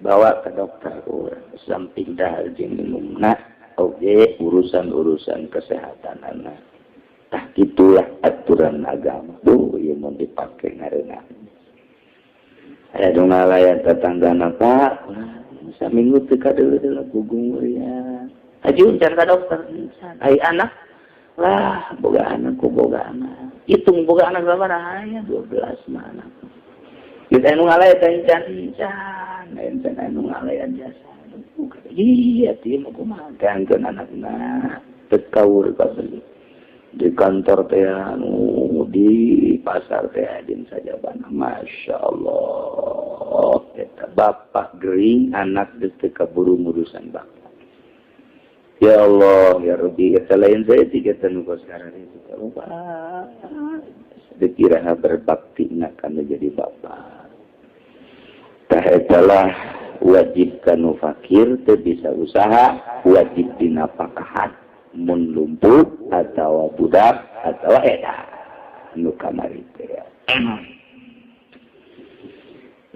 Bawa ke dokter urang samping dahar jeung minumna oge urusan-urusan kesehatan anak. Tah gitulah aturan agama. Duh, ieu mun dipake ngareunah. Aya nu ngalayan tetanggana, Pak, saminggu teu kadeuleu pugung ya. Haji can ka dokter can. Ai anak lah boga anak ku boga anak. Hitung boga anak sabaraha aya 12 mah anak. Geus anu ngalayan can can, can anu ngalayan jasa. Iya, teh mah kumaha teh anakna teu kaur kabeli. Di kantor teh anu di pasar teh adin saja bana, masya Allah eta bapak gering anak geus teu kaburu ngurusan bapak. Ya Allah ya Rabbi, eta lain saya tiga nu sekarang itu lupa dikira berbakti kana jadi bapak. Tah eta lah wajib kanu fakir teu bisa usaha, wajib dinafkahan mun lumpuh atau budak atau eta nu kamari teh.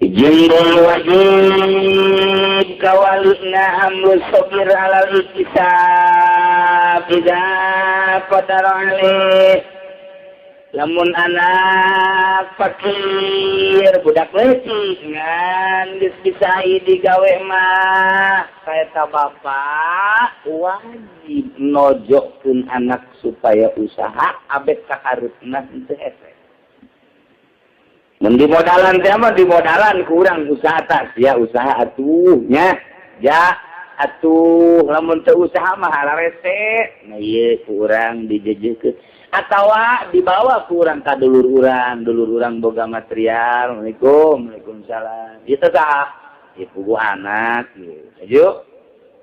Ijin wajib kawalina amru sabir alal iktisab idza qadara alaih. Lamun anak fakir budak leutik ngan geus bisa digawe mah kaeta bapak wajib nojokkeun anak supaya usaha abet ka hareupeuna teu hese. Mun di modalan teh mah di modalan kurang usaha tas ya usaha atuh nya ya atuh lamun teu usaha mah hararese. Nah ieu kurang dijejekeun atawa dibawa kurang ka dulur urang, dulur urang boga material. Assalamualaikum, waalaikumsalam. Ieu teh saha? Ieu puguh anak ieu. Ayo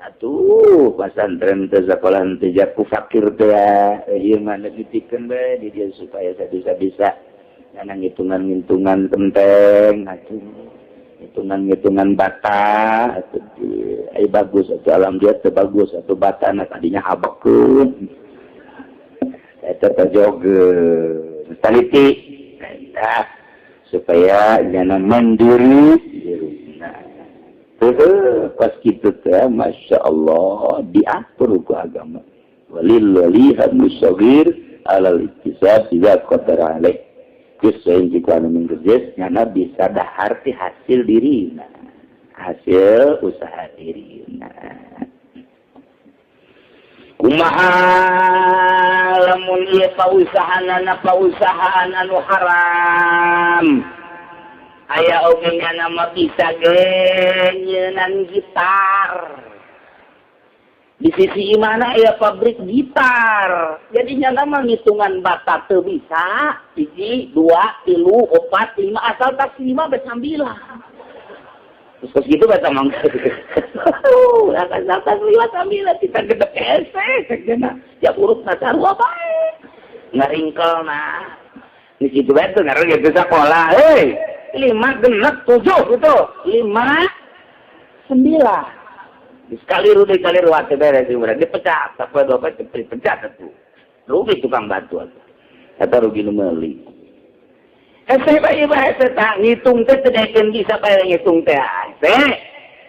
atuh pasantren teh sakola teh jaku fakir teh ieu mah dititipkeun bae di dieu supaya bisa-bisa nang hitungan-hitungan penteng atuh hitungan-hitungan bata atuh ai bagus atuh alam dia teh bagus atuh bata na tadinya habekeun eta terjogeun taliti eta supaya jana mandiri diruna. Pas kitu teh Masya Allah diatur ku agama walil waliha musagir alal iktisab idza qadara alaih. Geus saing jika anu minggeus nyana bisa dahar ti hasil dirina, hasil usaha dirina. Kumaha lamun ieu pausahaanana pausahaan anu haram. Aya oge nyana mah bisa ge nyeunan gitar. Di sisi imana ya pabrik gitar. Jadi nyana mah ngitungan bata teu bisa. 1, 2, 3, 4, 5 asal tas 5 bet 9. Terus gitu bata mangga. Asal tas 5 9 kita gedek hese cek ya urutna sarua bae. Ngaringkel nah. Di situ bae tuh ngaruh gitu sekolah. Hei, 5 genep 7 gitu. 5 9. Sekali rugi kali ruwat beres dipecat, tapi dua dipecat atuh. Rugi tukang batu atuh. Eta rugi nu meuli. Hese bae bae teh ngitung teh teu daekeun bisa bae ngitung teh hese.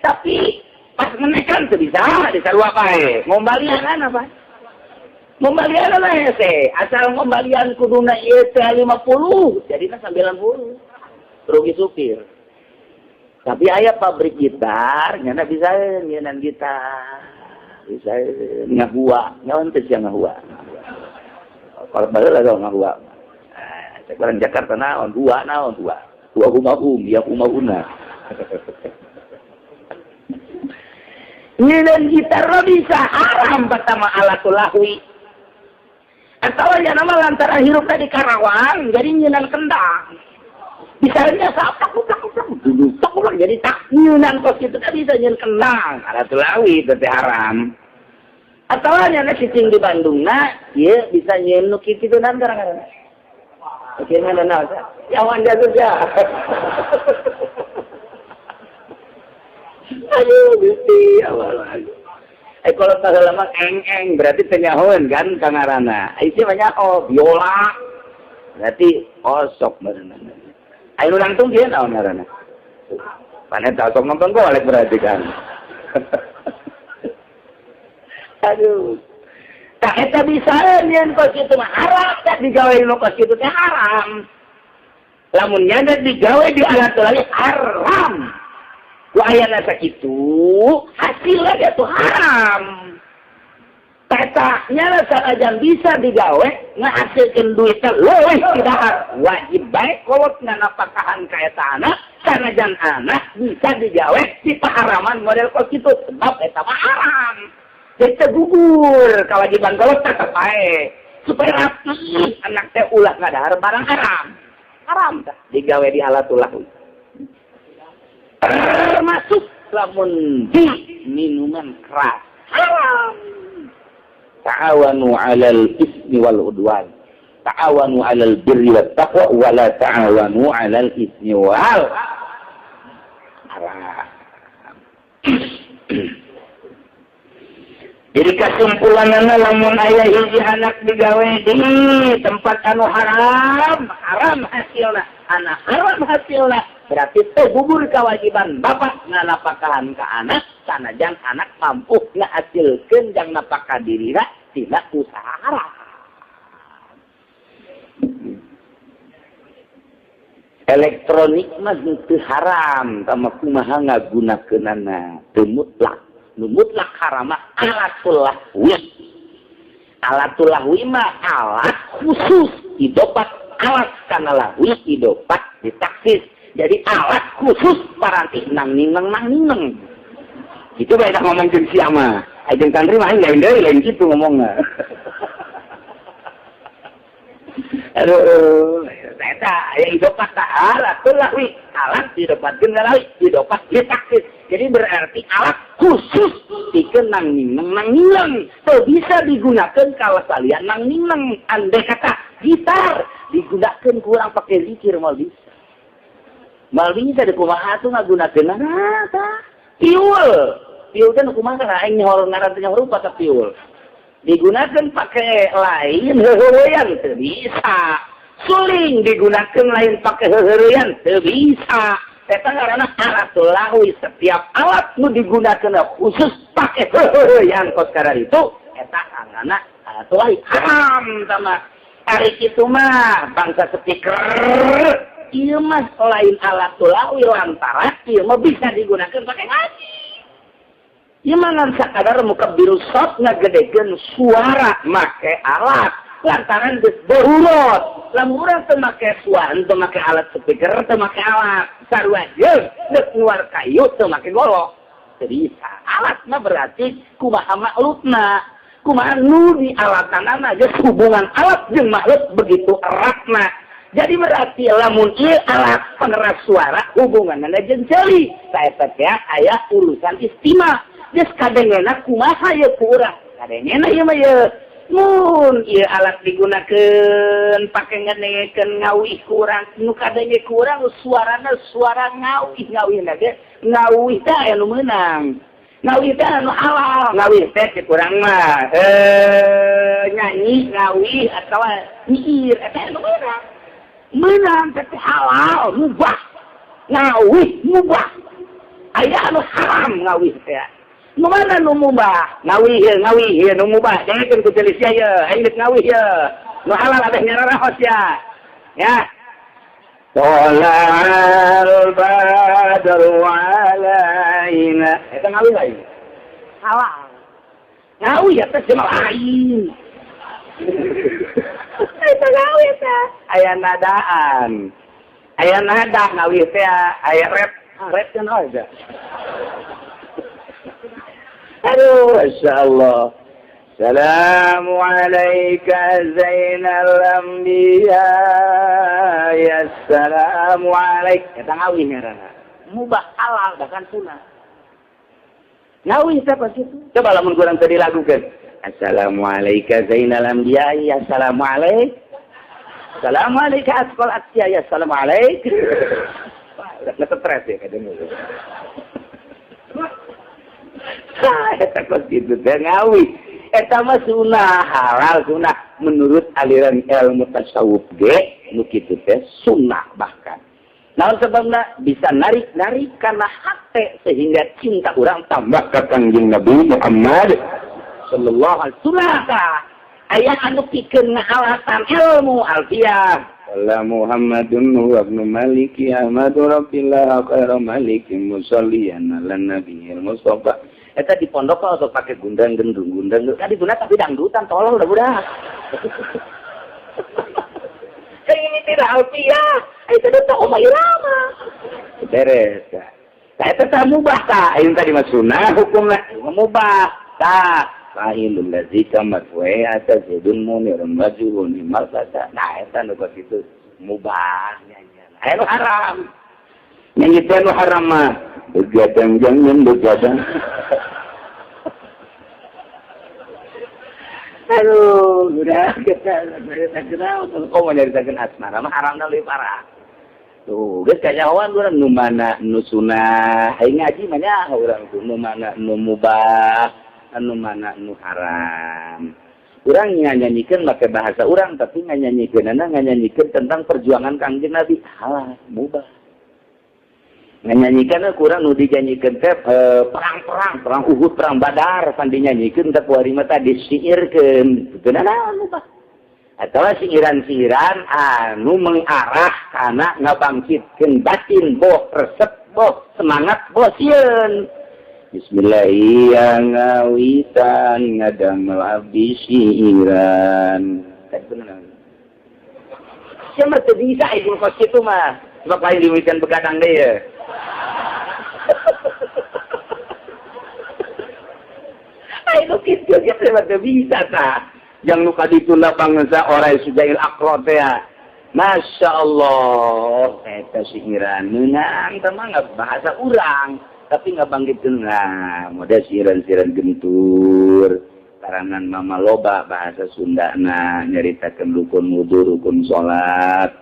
Tapi pas menekan teu bisa disarua bae. Ngombalian apa? Ngombalian lah hese. Asal ngombalian kuduna ieu teh 50, jadina 90. Rugi supir. Tapi aya pabrik gitar, nyana bisa nyenan gitar. Bisa ngahua, nyawan teh sia ngahua. Kalau baheula lah ngahua. Cek orang Jakarta naon, dua naon dua. Dua humahum, ya humahuna. Nyenan gitar mah bisa haram pertama alatul lahwi. Atawa nya nama lantaran hirupna di Karawang, jadi nyenan kendang. Misalnya sapak uplak uplak uplak uplak jadi tak nyunan kos itu kan bisa nyen kendang ada tulawi itu haram. Atau nyana cicing di Bandung nah iya bisa nyen nu kitu nan kadang-kadang. Oke mana nah ya wan jago ya. Aduh Gusti awal aduh. Kalau tak lama eng-eng berarti teu nyahoeun kan kangarana. Ieu mah nyaho biola. Berarti osok meureunna. Ayo langsung dia naon ngaranna. Panet sok nonton golek berarti kan. Aduh. Tak eta bisa nyeun kos kitu mah haram, tak digawe nu kos kitu teh haram. Lamun nyana digawe di alat lahwi haram. Ku ayana sakitu, hasilnya dia tuh haram. Tetapnya sanajan bisa digawe ngahasilkeun duitnya leuwih ti dahar. Wajib bae kolot nganapakahan ka eta anak, sanajan anak bisa digawe di paharaman model kos kitu, sebab eta mah haram. Jadi teu gugur kewajiban kolot, tetep bae. Supaya rapi anak teh ulah ngadahar barang haram. Haram tah digawe di alatul lahwi. Termasuk lamun di minuman keras. Haram. Ta'awanu 'alal ismi wal udwan. Ta'awanu 'alal birri wat taqwa wa la ta'awanu 'alal ismi wal haram. Jadi kesimpulanana lamun aya hiji anak digawe di tempat anu haram, haram hasilna, anak haram hasilna, berarti teu gugur kewajiban bapak nganapakahan ka anak, sanajan anak mampu ngahasilkeun jang napakah dirina tina usaha haram. Elektronik mah teu haram, tama kumaha ngagunakeunana, teu mutlak. Nu mutlak haram mah alatul lahwi. Alatul lahwi mah alat khusus idopat alat kana lahwi idopat ditaksis. Jadi alat khusus paranti nang nineng nang nineng. Itu bae ngomong jeung sia mah. Aing santri mah lain deui, lain kitu ngomongna. Aduh, eta aya idopat ta alatul lahwi, alat didopatkeun ka lahwi, idopat ditaksis. Jadi berarti alat khusus pikeun nang nineng nang nineng. Teu bisa digunakeun ka salian nang nineng. Andai kata gitar digunakeun kurang pakai zikir moal bisa. Moal bisa di kumaha atuh ngagunakeunana tah. Piul. Piul teh nu kumaha aing nyohor ngaran teh nyohor rupa tah piul. Digunakan pakai lain heuheuyan teu bisa. Suling digunakan lain pakai heuheuyan teu bisa. Eta ngaranna alatul lahwi, setiap alat nu digunakeun khusus pakai heuheuyan kos kararitu eta ngaranna alatul lahwi haram sama. Ari kitu mah bangsa speaker ieu mah lain alatul lahwi lantaran ieu mah bisa digunakan pakai ngaji. Ieu mah ngan sakadar mukabbirus shot ngagedekeun suara make alat lantaran geus darurat. Lamun urang teu make suara, teu make alat speaker, teu make alat sarua jeung geus nguar kayu teu make golok. Teu bisa. Alat mah berarti kumaha maklukna, kumaha nu di alatanana geus hubungan alat jeung makhluk begitu eratna. Jadi berarti lamun ieu alat pengeras suara hubunganna jeung ceuli. Saeta teh aya urusan istima. Geus kadengena kumaha ieu ku urang? Kadengena ieu mah ieu. Mun ieu alat digunakeun pake ngedengekeun ngawih ku urang, nu kadenge ku urang suarana suara ngawih, ngawihna ge ngawih teh aya nu meunang. Ngawih teh anu halal, ngawih teh cek urang mah nyanyi ngawih atawa nyiir eta anu meunang. Meunang teh halal, mubah. Ngawih mubah. Aya anu haram ngawih teh. Nu mana nu mubah? Ngawih ye, ngawih ye nu mubah. Dengekeun ku ceuli sia ye, aing geus ngawih ye. Nu halal abeh nyararahos ya. Ya. Tolal badru alaina. Eta ngawih lain. Halal. Ngawih ya teh jelema lain. Eta ngawih teh aya nadaan. Aya nada ngawih teh aya rap, rap kan aja. Aduh, Masya Allah. Assalamu alayka zainal anbiya. Ya assalamu alaik. Eta ngawih ngaranna. Mubah halal bahkan sunah. Ngawih teh pas itu. Coba lamun kurang tadi lagukeun. Assalamu alayka zainal anbiya. Ya assalamu alaik. Assalamu alayka asqal atya. Ya assalamu alaik. Wah, udah stres ya kadang. Eta kos kitu teh ngawih. Eta mah sunah halal sunah menurut aliran ilmu tasawuf ge nu kitu teh sunah bahkan. Naon sebabna bisa narik-narik karena hate sehingga cinta urang tambah ka Kangjeng Nabi Muhammad sallallahu alaihi wasallam. Aya anu pikeun ngahalatan ilmu alfiah. Wala Muhammadun huwa ibnu Maliki Ahmadu Rabbillah khairu Maliki musalliyan ala nabiyil Mustafa. Eta di pondok atau pakai gundang gendung gundang. Tadi guna tapi dangdutan tolong udah budak. Ini tidak alfiah. Itu tuh Oma Irama. Beres. Saya tetap mubah ta. Ini tadi mah sunnah hukumna mubah. Ta fa'ilul ladzi kamat wa ata zaidun munirun wajhun malfata. Nah, eta nu kitu mubah nyanyian. Aya nu haram. Nyanyi teh nu haram mah begadang jangan begadang. Aduh, udah kita kenal kok mau nyaritakeun asmara mah haramna leuwih parah. Tuh, geus kanyahoan urang nu mana nu sunah, aing ngaji mah nya urang tuh nu mana nu mubah, anu mana nu haram. Urang nganyanyikeun make bahasa urang tapi nganyanyikeunana nganyanyikeun tentang perjuangan Kangjeng Nabi. Halah, mubah. Nyanyikan kurang nu dinyanyikan teh perang-perang, perang Uhud, perang Badar, pan dinyanyikeun teh kuari mah teh disiirkeun. Teu naon mubah. Atawa siiran-siiran anu mengarah kana ngabangkitkeun batin boh resep boh semangat boh sieun. Bismillahirrahmanirrahim ngadamel abdi siiran. Teh bener. Sia mah teu bisa ieu kos kitu mah. Sebab lain diwitan begadang deui ya. Ayo kitu ge mah teu bisa tah. Yang nu kadituna bangsa orai sujail aqra teh. Masya Allah, eta siiran meunang teh mah bahasa urang, tapi ngabangkitkeun nah, model siiran-siiran gentur. Karangan mama loba bahasa Sundana nyaritakeun rukun wudu, rukun salat.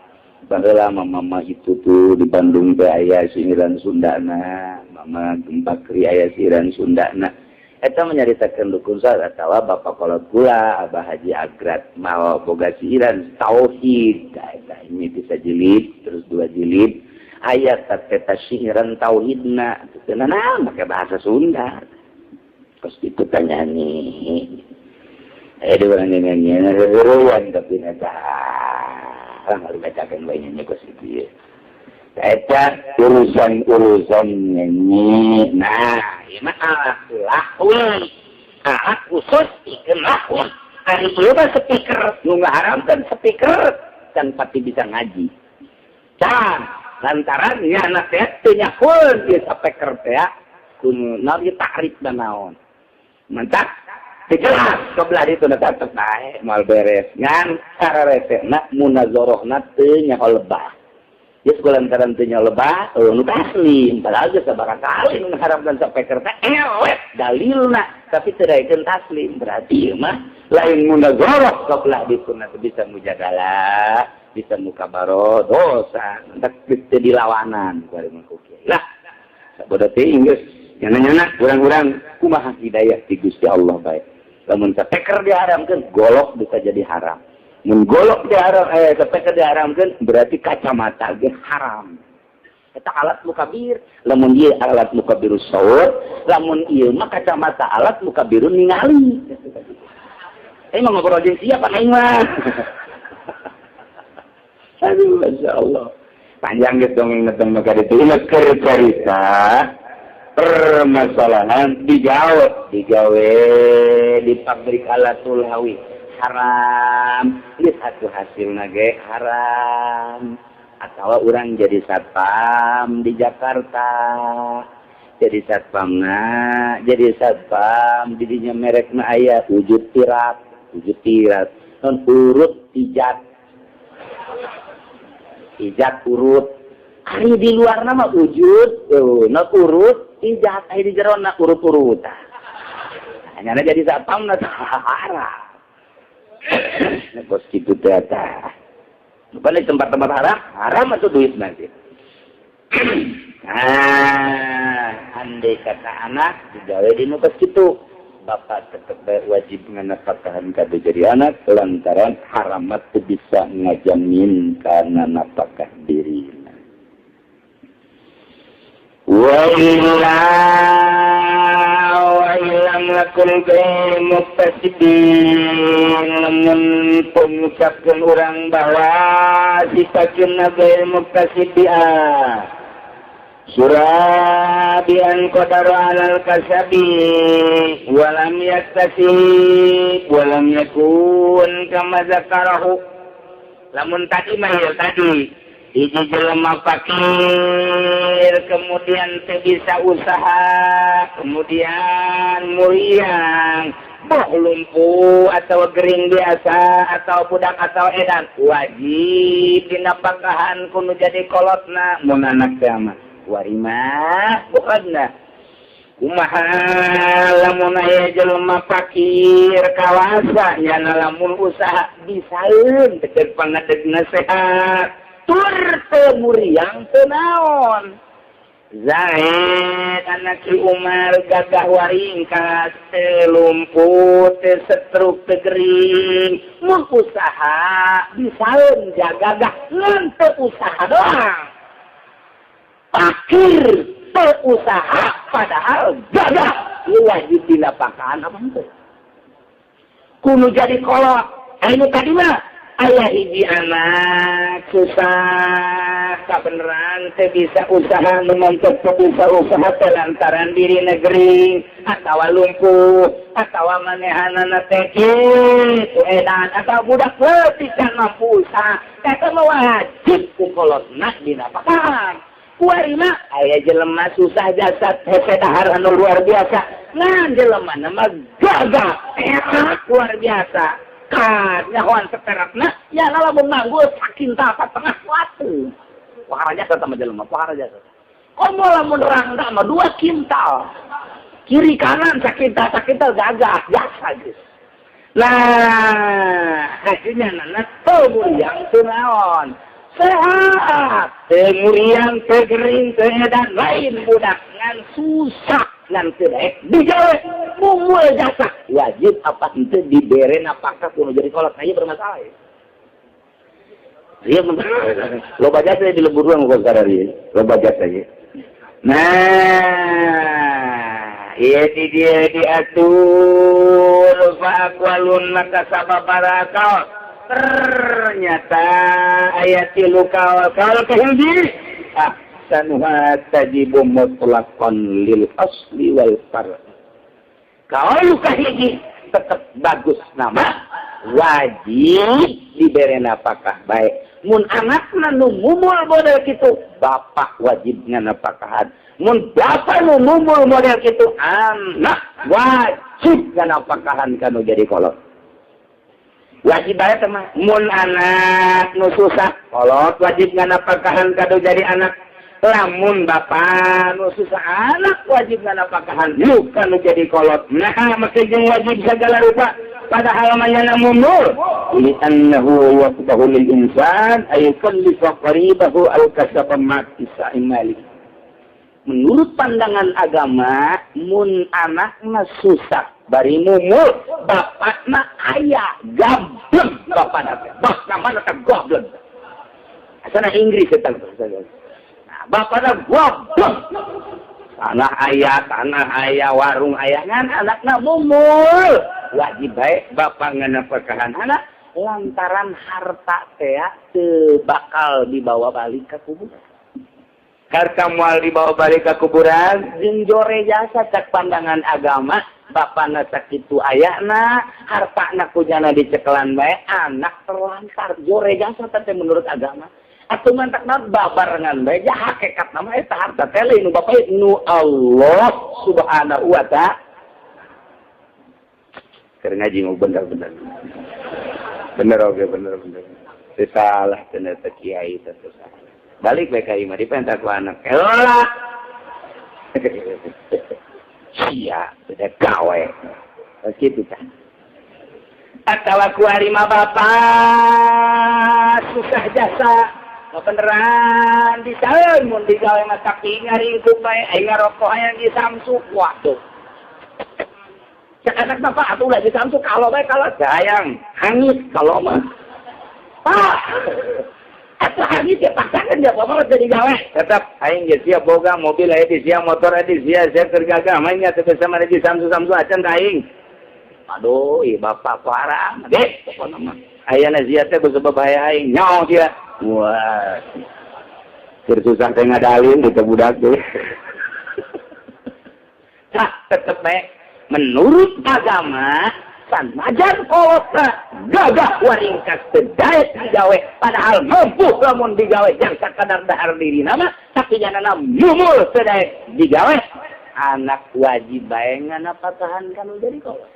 Baheula mama itu tuh di Bandung teh aya siiran Sundana, mama Gempakri aya siiran Sundana. Eta menyaritakeun rukun salat atawa bapak kolot kula Abah Haji Agrat mawa boga siiran tauhid. Eta ini bisa jilid terus dua jilid aya teh siiran tauhidna teu naon make bahasa Sunda. Kos kitu teh nyanyi. Aya urang nyanyi rerewan tapi eta lah dibacakeun bae nyanyi kos kitu ye. Eta urusan-urusan nyanyi. Nah, ieu mah alat lahwi. Alat khusus pikeun lahwi. Ari ieu mah speaker, nu ngaharamkeun speaker can pati bisa ngaji. Can lantaran nya teh teu nyahoeun ieu speaker teh kuno naon ieu takrif da naon. Mantak teu jelas kebelah ditu na tetep bae moal beres. Ngan sareresena munazarahna teu nyaho lebah. Geus lantaran teu nyaho lebah, nu taslim padahal geus sabaraha kali nu ngaharamkeun speaker teh elek dalilna tapi teu daekeun taslim berarti ieu mah lain munazarah kebelah ditu na teu bisa mujadalah, bisa mukabaro dosa, mantak teu dilawanan ku ari mah ku kiai. Lah sabodo teuing geus nyana-nyana urang-urang kumaha hidayah ti Gusti Allah bae. Lamun speaker diharamkeun golok bisa jadi haram. Mun golok diharam speaker diharamkeun berarti kacamata ge haram. Eta alat mukabir, lamun ieu alat mukabirus saur, lamun ieu mah kacamata alat mukabirun ningali. Mah ngobrol jeung siapa aing mah. Aduh, Masya Allah. Panjang geus dongeng tentang maka ditu. Ingat cerita permasalahan digawe di pabrik alatul hawi haram. Ini satu hasilna ge haram. Atau orang jadi satpam di Jakarta. Jadi satpamna, jadi satpam didinya merekna aya wujud tirat, non urut ijat. Ijat urut. Ari di luar nama wujud, non urut ijat ari di jero na urut-urutan. Hanya jadi satpam na haram. Nah, bos kitu teh eta. Bukan di tempat-tempat haram, haram atau duit nanti. Nah, andai kata anak digawe di nu kitu, bapak tetep wajib nganafkahan kabeh jadi anak lantaran haramat teu bisa ngajamin kana nafkah diri. Wa illa wa illam Itlaqul ghair muktasibin, lamun pengucapkeun urang bahwa sifatkeun ghair muktasib surabian qadara alal kasabi walam yaktasib walam yakun kama zakarahu. Lamun tadi mah ya tadi hiji jelema fakir, kemudian teu bisa usaha, kemudian muriang, boh lumpuh atau gering biasa atau budak atau edan, wajib dinapakahan kudu jadi kolotna. Mun anak teh mah warima bukanna. Kumaha lamun aya jelema fakir kawasa, nyana lamun usaha bisaeun, teu pangadegna sehat tur teu muriang, teu naon. Zaid anak Ki Umar gagah waringkas, teu lumpuh, teu setruk, teu gering, mun usaha bisaeun jagagah, ngan teu usaha doang. Fakir teu usaha padahal gagah, ieu wajib dinapakahan apa henteu kudu jadi kolot? Anu tadi mah aya hiji anak susah kabeneran, teu bisa usaha, nu mantep teu bisa usaha teh lantaran diri negeri atawa lumpuh atawa manehanana teh kitu edan atau budak leutik can mampu usaha, eta mah wajib ku kolotna dinapakahan. Kuari mah aya jelema susah jasad, hese dahar anu luar biasa, ngan jelema mah gagah enak luar biasa kan, nyahoan seperatna ya, lamun manggul sakintal tengah watu pohara jasa sama jelema pohara jasa. Komo lamun rangda mah 2 kintal kiri kanan, sakintal sakintal, gagah jasa geus. Nah, hasilnya nana teu muriang, teu naon, sehat, teu muriang, teu gering, teu edan, lain budak ngan susah, ngan teu daek digawe, mumul jasa, wajib apa henteu dibere napakah kudu jadi kolot? Nah, ieu bermasalah ya. Iya, loba jasa di lembur ruang kok ieu. Loba jasa ieu. Nah, iya di dia diatur fa aqwalun, maka sababaraha kaul. Ternyata aya tilu kaul. Kaul kahiji ahsanuha tajibu mutlaqan lil asli wal far. Kaul kahiji tetep bagus nama wajib diberi napakah baik. Mun anakna nu mumul model kitu, bapak wajib nganapakahan. Mun bapak nu mumul model kitu, anak wajib nganapakahan kanu jadi kolot. Wajib bae mah. Mun anak nu susah, kolot wajib nganapakahan kanu jadi anak. Lamun bapak nu susah, anak wajib nganapakahan lu kanu jadi kolot. Nah, make jeung wajib segala rupa padahal manyana mumul, li annahu yaqbahu lil insan ay yukallifa qaribahu al kasaba ma mali. Menurut pandangan agama, mun anakna susah bari mumul, bapakna aya gablek, bapakna teh bapakna mana teh goblok, asana Inggris eta. Nah, bapakna goblok, tanah aya, tanah aya, warung aya, ngan anakna mumul, wajib baik bapak nganapakahan anak lantaran harta teh teu bakal dibawa balik ke kuburan. Harta moal dibawa balik ke kuburan jeung jore jasa cak pandangan agama. Bapakna sakitu ayana, hartana kujana dicekelan bae, anak terlantar, jore jasa teh menurut agama. Atuh mantakna babarengan bae ja hakikat nama eta harta teh lain nu bapak, nu Allah Subhanahu wa Ta'ala. Keur ngaji mau bener-bener. Bener, oke, bener bener. Teu salah ternyata kiai teh salah. Balik bae ka imah dipenta ku anak. Elah. Sia, beda gawe. Kitu tah. Atawa kuari mah bapak susah jasa. Beneran disaeun mun digawe mah tapi ngaringkuk bae, aing ngarokok hayang di Samsu. Waduh. Cek anak bapak atuh ulah di Samsu, kalau bae kalau sayang hangit kalau mah. Pak. Atuh hari dia paksakeun dia bapak teu digawe. Tetep aing ge sia boga mobil aya di sia motor aya di sia sia keur gagah main nya teu bisa maneh di samsu-samsu acan ka aing. Aduh, ieu bapak parang deh pokona mah. Ayana sia teh kusebab bahaya aing nyaho sia. Wah. Keur susah teh ngadalin di budak teh. Tah tetep bae menurut agama sanajan kolotna gagah waringkas teu daek digawe padahal mampu lamun digawe jang sakadar dahar diri nama tapi nyanana mumul teu daek digawe anak wajib bae nganapakahan kanu jadi kolot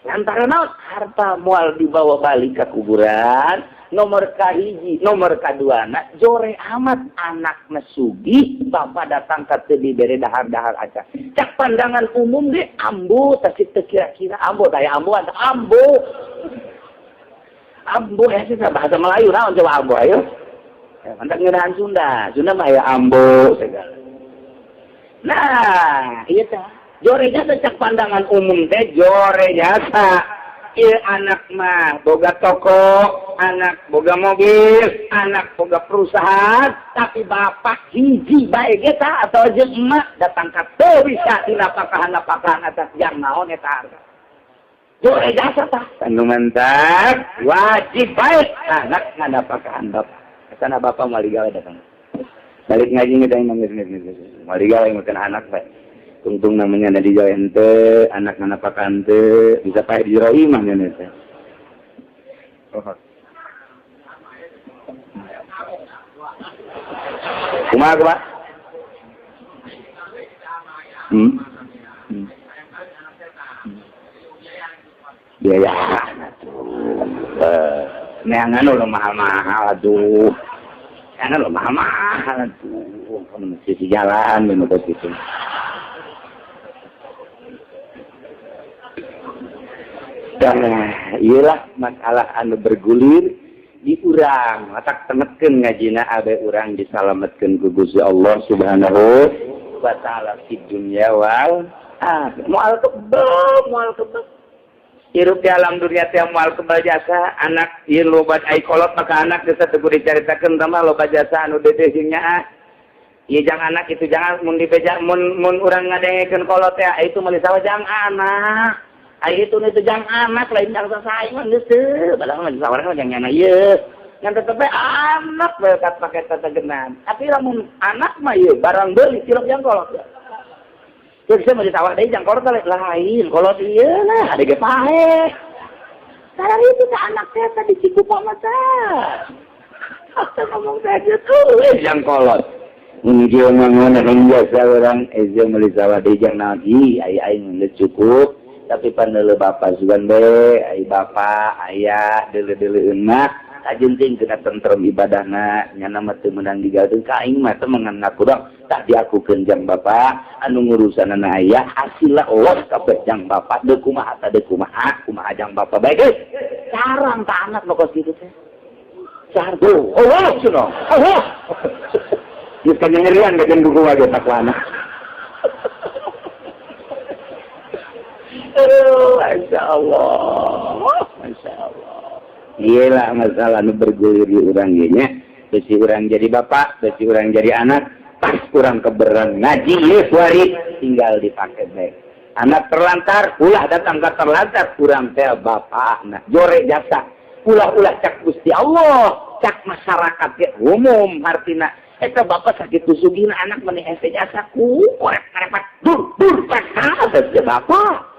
lantaran naon harta moal dibawa balik ke kuburan nomor kahiji nomor kaduana jore amat anak sugih bapak datang ka teu dibere dahar-dahar aca cak pandangan umum ge ambo tasik teu kira-kira ambo daya ambo ambo ambo ya sih bahasa Melayu naon coba ambo ayo ya, mantap ngeunahan Sunda Sunda mah aya ambo segala nah ieu teh jore jasa cak pandangan umum teh jore jasa ieu anak mah boga toko anak boga mobil anak boga perusahaan tapi bapak hiji bae ge tah atau jeung emak datang ka teu bisa dinapakahan-napakahan atas jang naon eta harta jore jasa tah anu mantap wajib bae anak nganapakahan bapak sana bapak moal digawe datang balik ngaji ngedang nangis moal digawe makan anak bae tungtung namanya ada digawe ente anak nanapakan ente bisa pakai di jero imah nya teh. Kumaha kumaha? Biaya atuh. Neangan udah mahal-mahal atuh. Neangan udah mahal-mahal atuh. Sisi jalan menurut itu. Nah, iyalah masalah anu bergulir di urang, matak tengetkeun ngajina abe urang disalametkeun ku Gusti Allah Subhanahu wa taala di dunya wal akhirah. Moal kebel, Hirup di alam dunia teh moal kebel jasa, anak ieu loba ai kolot maka anak geus teu kudu dicaritakeun tah loba jasa anu dedeh jeung nyaah. Ieu jang anak itu jangan mun dibeja mun mun urang ngadengekeun kolot teh itu meuli sawah jang anak. Ai itu itu jang anak lain jang sasaing geus teu padahal mah sawarna jang nyana ieu ngan tetep bae anak bae kat pake tetegenan tapi lamun anak mah ieu barang beuli cilok jang kolot ya teu bisa mah ditawar deui jang kolot lain kolot ieu lah ade ge paeh sareng itu teh anak teh tadi cikupa mah teh atuh ngomong teh kitu we jang kolot mun kieu mah ngeunah jasa urang eze meuli sawah deui jang naon ih ai aing geus cukup tapi pandeuleu bapa sugan bae ai bapa aya deuleu-deuleueun mah kajeun teuing kena tentrem ibadahna nyana mah teu meunang digawe ka aing mah teu mengan ngaku dong tah diakukeun jang bapa anu ngurusanana aya hasilna Allah kabeh jang bapa deuk kumaha ta deuk kumaha kumaha jang bapa bae geus carang ka anak nu kos kitu teh carang oh cenah oh geus kanyerian ka jeung kumaha ge takwana. Aduh, Masya Allah, Masya Allah. Iyalah masalah nu bergulir di urang ge nya. Besi urang jadi bapak, besi urang jadi anak, pas kurang keberan ngaji ieu kuari tinggal dipake bae. Anak terlantar, ulah datang ka terlantar urang teh bapakna. Jore jasa, ulah-ulah cak Gusti Allah, cak masyarakat ge umum hartina. Eta bapak sakit sugihna anak meni hese jasa ku korek-korek dur dur pasal teh bapak.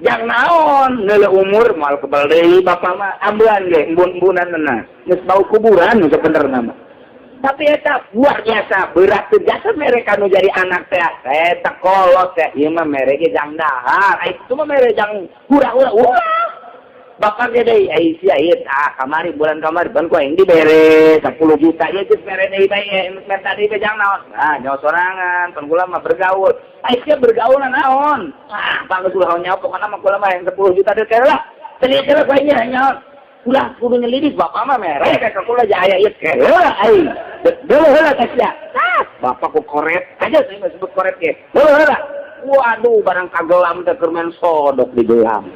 Jang naon neuleuh umur moal kebal deui bapak mah ambean ge embun-embunan na geus bau kuburan nu sabenerna mah tapi eta luar biasa berat teu jasa mere kanu jadi anak teh eta kolot teh ieu mah mere ge jang dahar ai kitu mah mere jang hura-hura ulah bapak ge deui ai sia ieu tah kamari bulan kamari ban ku aing dibere 10 juta ieu geus mere deui bae menta deui jang naon ah nyawa sorangan pan kula mah bergaul ai sia bergaul naon ah bang geus ulah nyawa pokona mah kula mah yang 10 juta deui lah serius bae nya nyawa ulah kudu nyelidik bapak mah mere ka kula jaya ieu heula ai deuleuh heula ka sia ah bapak ku koret aja saya mah sebut koret ge deuleuh heula waduh barang kagelam teh keur main sodok di gelam.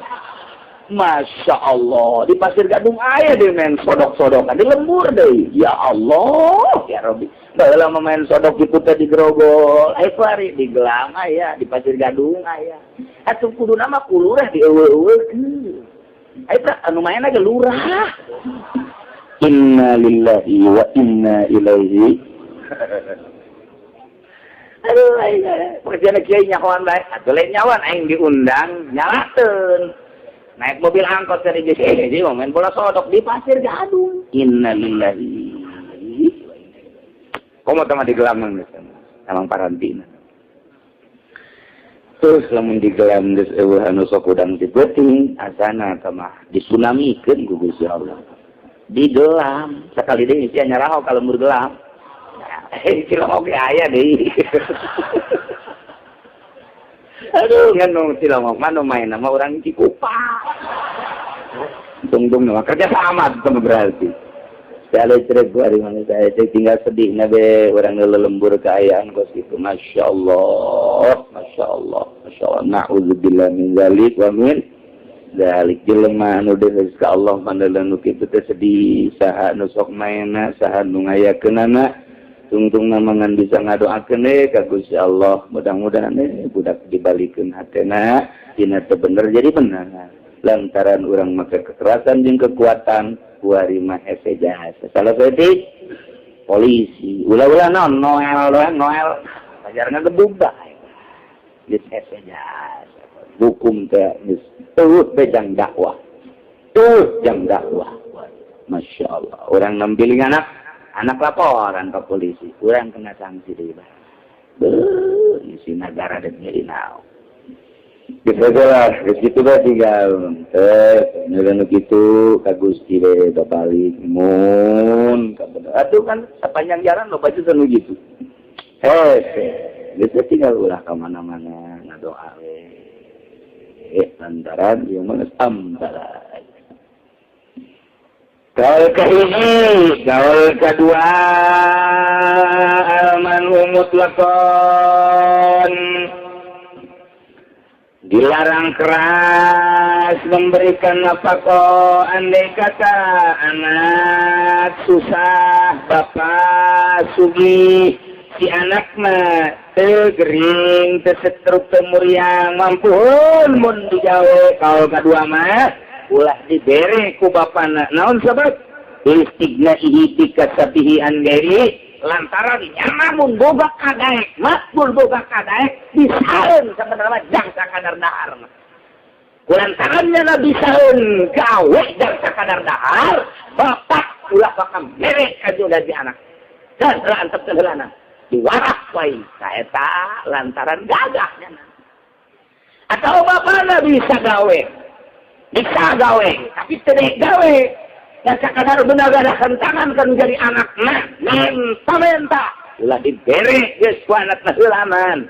Masya Allah, di Pasir Gadung aya di main sodok-sodokan di lembur deh. Ya Allah, ya Robbi. Baheula mah main sodok gitu teh di Grogol, aya kuari di Gelam aya, di Pasir Gadung aya. Atuh kudu nama ku lurah dieuweuh-euweuhkeun. Aya anu main ge lurah. Inna lillahi wa inna ilaihi. Aduh, aing pekerjaan kiai nyahoan bae. Atuh lain nyawan aing diundang nyalakeun. Naik mobil angkot dari JCJ mau main bola sodok di Pasir Gadung. Innalillahi. Komo tama di Gelam emang parantina. Terus lamun di Gelam geus eueuh anu sok udang di beuting asana tama disunamikeun ku Gusti Allah. Di Gelam sakali deui sia nyaraho ka lembur Gelam. Eh, Cilongok ge aya deui. Aduh, ngan nu Cilongok mah nu main nama orang Cikupa. Tungtung nama kerja sama itu berarti. Saya cerita gua di mana saya tinggal sedih nabe orang lelembur keayaan kos itu. Masya Allah, Masya Allah, Masya Allah. Na'udzubillah min zalik wa min zalik. Jelema anu deus ka Allah pandelan nu kitu teh sedih, saha nu sok maena, saha nu ngayakeunana. Tungtung namangan bisa ngadoakeun ka Gusti Allah, mudah-mudahan budak dibalikeun hatena dina teu bener jadi bener. Lantaran urang make kekerasan jeung kekuatan kuari mah hese jasa. Salah saeutik polisi ulah-ulah naon Noel doang Noel pajar ngagebug bae. Geus hese jasa. Hukum teh geus teuh bejang dakwah. Tuh jang dakwah. Masya Allah. Orang nampiling anak, anak laporan ke polisi, kurang kena sanksi deh, Bang. Beuh, isi negara dan jadi naon. Geus lah, geus kitu bae tinggal. Eh, nu kitu ka Gusti we babalik mun kabener. Atuh kan sepanjang jalan loba baca nu gitu. Eh, geus tinggal ulah ka mana-mana ngadoa we. Lantaran ieu mah geus ambalay. Kaul kahiji, kaul kedua, al-man'u mutlaqan. Dilarang keras memberikan nafkah andai kata anak susah, bapak sugih, si anak mah teu gering, teu setruk, teu muriang, mampu mun digawe. Kaul kedua mah ulah dibere ku bapana. Naon sebab? Listighnaihi bikasabihi an ghairi, lantaran nyana mun boga kadaek, mun boga kadaek bisaeun sebenarnya jang sakadar dahar. Lantaran nyana bisaeun gawe jang sakadar dahar, bapak ulah bakal mere ka si anak. Dan antep teh heulana. Diwarak wae saeta lantaran gagah nyana. Atau bapakna bisa gawe tapi tidak gawe dan sakadar benar tangan kan jadi anak nah menta-menta ulah dibere geus ku anakna heulaman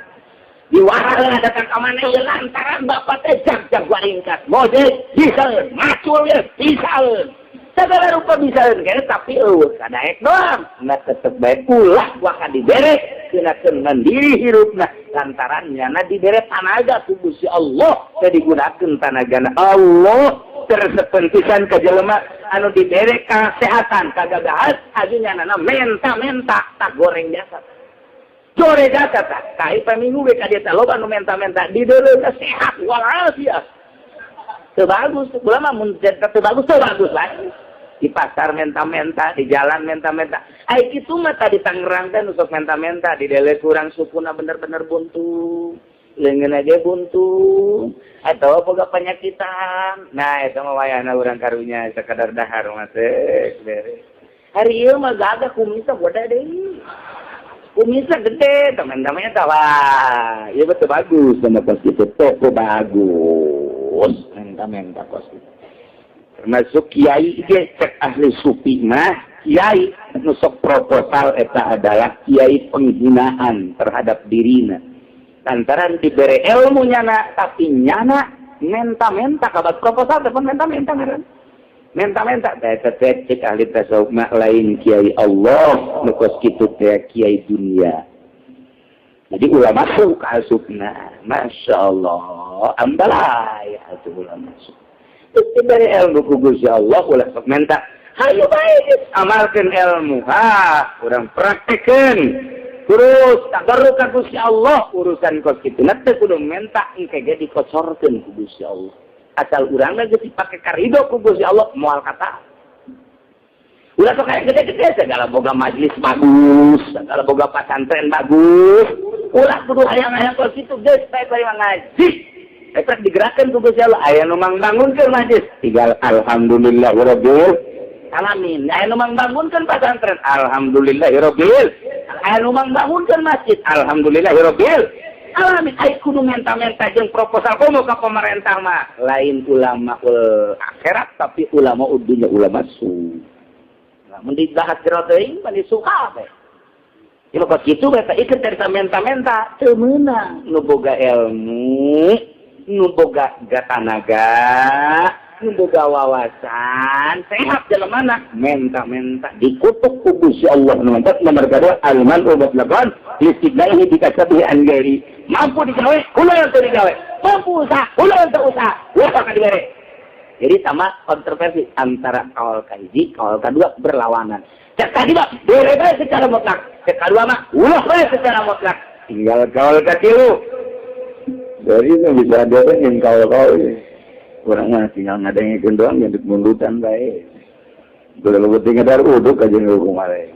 diwara datang ka mana ieu lantaran bapak teh jag-jag waringkat ngojek bisaeun, macul ge bisaeun, segala rupa bisaeun kene, tapi eueuh kadaek doang. Nah, tetep bae ulah waka dibere kenakeun mandiri hirupna lantaran nyana dibere tanaga ku Gusti Allah teh digunakeun tanagana Allah. Tersepen pisan ka jelema anu dibere kesehatan kagagahan aju nyana menta-menta tak goreng jasa jore jasa tak kai paminggu ge ka dieu teh loba nu menta-menta di deuleu sehat walafiat. Teu bagus ulah mah, mun teu bagus, teu bagus lagi di pasar menta-menta, di jalan menta-menta. Ai kitu mah tadi Tangerang teh nu sok menta-menta di dele kurang sukuna bener-bener buntu. Leungeun aja buntu atau boga penyakitan. Nah, eta mah wayahna urang karunya sakadar dahar mah teh bere. Hari ieu mah gagah kumisna boda deui. Kumisna gede, teman-temannya tahu. Wah, ieu betul bagus sama kos kitu. Toko bagus. Menta-menta kos kitu. Termasuk kiai ge cek ahli sufi mah, kiai nu sok proposal eta adalah kiai penghinaan terhadap dirina lantaran diberi ilmu nyana tapi nyana menta-menta kabat proposal telepon menta-menta ngaran menta-menta eta teh cek ahli tasawuf mah lain kiai Allah nu kos kitu teh, kiai dunia. Jadi ulama masuk asupna, Masya Allah, ambalay atuh ulama masuk. Dibere ilmu ku Gusti Allah, ulah sok menta. Hayu bae geus amalkeun ilmu. Ha, urang praktekeun. Terus tabarruk ka Gusti Allah, urusan kos kitu teu kudu menta, engke ge dikocorkeun ku Gusti Allah. Asal urang geus dipake karido ku Gusti Allah, moal kata. Ulah sok kayak gede-gede, segala boga majlis bagus, segala boga pasantren bagus. Ulah kudu hayang-hayang kos kitu, geus bae bari ngaji. Eta digerakkan ku Gusti Allah, aya nu mangbangunkeun majlis, tinggal alhamdulillah rabbil alamin. Aya nu mangbangunkeun pasantren, alhamdulillah rabbil. Aya nu mangbangunkeun masjid, alhamdulillah rabbil alamin. Ai kudu menta-menta jeung proposal komo ka pemerintah mah lain ulama ul akhirat, tapi ulama dunya, ulama su. Mun dibahas jero teuing mah suka bae. Ieu kos kitu bae ikut dari menta-menta teu meunang. Nu boga ilmu, nu boga tanaga, nu boga wawasan, sehat jelema menta-menta dikutuk ku Gusti Allah. Nu mantap nomor kedua, al-man'u mutlaqan listighnaihi bikasabihi an ghairi. Mampu digawe, ulah teu digawe. Mampu usaha, ulah teu usaha. Ulah bakal dibere. Jadi sama kontroversi antara kaul kahiji, kaul kedua berlawanan. Cek tadi mah bere bae secara mutlak. Cek kedua mah ulah bae secara mutlak. Tinggal kaul katilu. Dari itu bisa ada yang kaul-kaul. Urang mah tinggal ngadengikeun doang yang mundutan bae. Kudu lebet tinggal uduk aja hukum mare.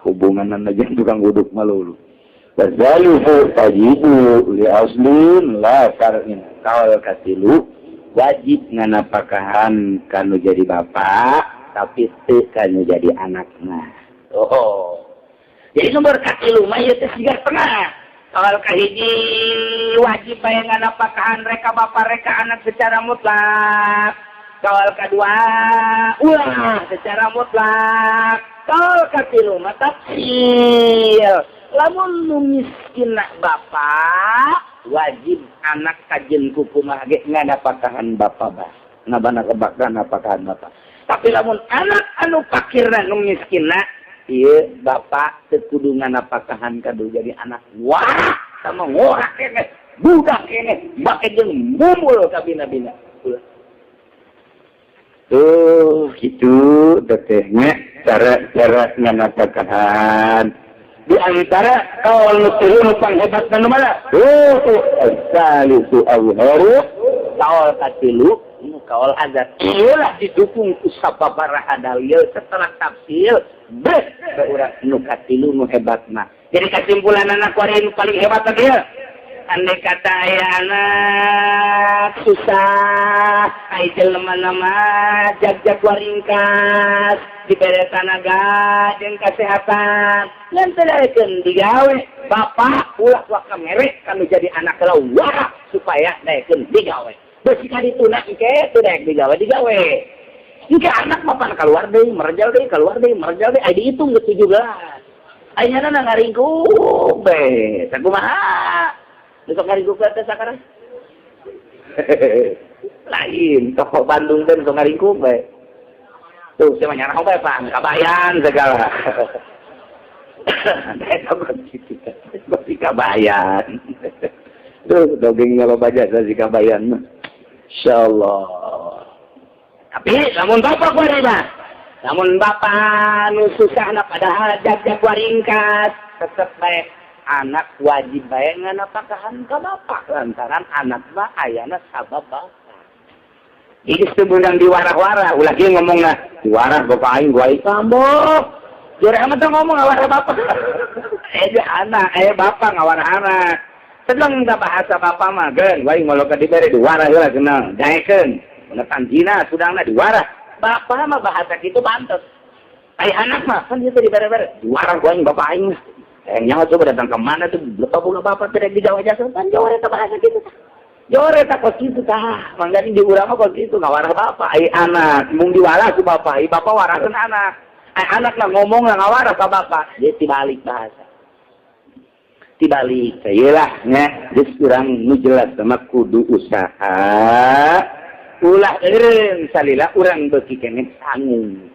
Hubungan aja tukang uduk malu. Wazalifu tajibu li aslin la far'in. Kaul katilu wajib nganapakahan kanu jadi bapak, tapi teu kanu jadi anakna. Oh. Jadi nomor katilu mah ieu teh siga tengah. Soal kahiji wajib bae nganapakahan reka bapak reka anak secara mutlak. Soal kedua ulah secara mutlak. Soal katilu mah tafsil. Lamun nu miskin bapak, wajib anak kajen kukumaha ge nganapakahan bapak bah. Ngabana kebakan napakahan bapak. Tapi lamun anak anu fakirna, nu miskinna, ieu bapak teu kudu nganapakahan kadu jadi anak, wah sama ngorak keneh, budak keneh, make jeung mumul ka bina-bina. Ulah. Tuh, gitu tetehnya cara-cara nganapakahan. Di antara kaul nu tilu nu panghebat nu mana? Tuh, salisu azharu. Kaul katilu nu kaul azhar. Iyalah didukung ku sababaraha dalil setelah tafsir beh ke urang nu katilu nu hebat mah. Jadi kesimpulan anak kuari nu paling hebat tadi ya. Andai kata aya anak susah, ai jelema nama jag-jag waringkas, dibere tanaga jeung kesehatan, ngan teu daekeun digawe, bapak ulah waka mere kanu jadi anak heula wah supaya daekeun digawe. Beusi ka dituna engke teu daek digawe digawe. Engke anak mah pan keluar deui, merejal deui, keluar deui, merejal deui, ai dihitung ke 17. Ai nyana ngaringkuk be, sakumaha? Besok ngaringkuk teh sakarang. Lain, tokoh Bandung teh besok ngaringkuk be. Tuh, saya mah nyarah bae, Pak, kabayan segala. Eta mah kitu. Pasti kabayan. Tuh, dogeng loba jasa si kabayan mah. Insyaallah. Tapi lamun bapak kuari mah, lamun bapak nu susahna padahal jag-jag waringkas, tetep bae anak wajib bae nganapakahan ka bapak lantaran anak mah ayana sabab bapak. Jadi teu meunang diwarah-warah, ulah kieu ngomongna, diwarah bapak aing gua aing kambok. Jore amat teh ngomong ngawarah bapak. Eh dia anak, eh bapak ngawarah anak. Sedang da bahasa bapak mah geun, waing moloka dibere diwarah heula kenal, daekeun. Menekan zina sudangna diwarah. Bapak mah bahasa kitu pantes. Ai anak mah kan ieu teh dibere-bere, diwarah gua aing bapak aing mah. Eh nyawa coba datang ke mana tuh, bapak boga bapak tidak digawe jasa kan jore eta bahasa kitu tah. Jore eta kos kitu tah. Mangga di urang mah kos kitu ngawarah bapak, ai anak mung diwarah ku bapak, ai bapak warahkeun anak. Ai anak lah ngomong lah ngawarah ka bapak, jadi tibalik bahasa. Tibalik, iyalah nya geus urang nu jelas sama kudu usaha. Ulah eureun salila urang beuki keneh sangu.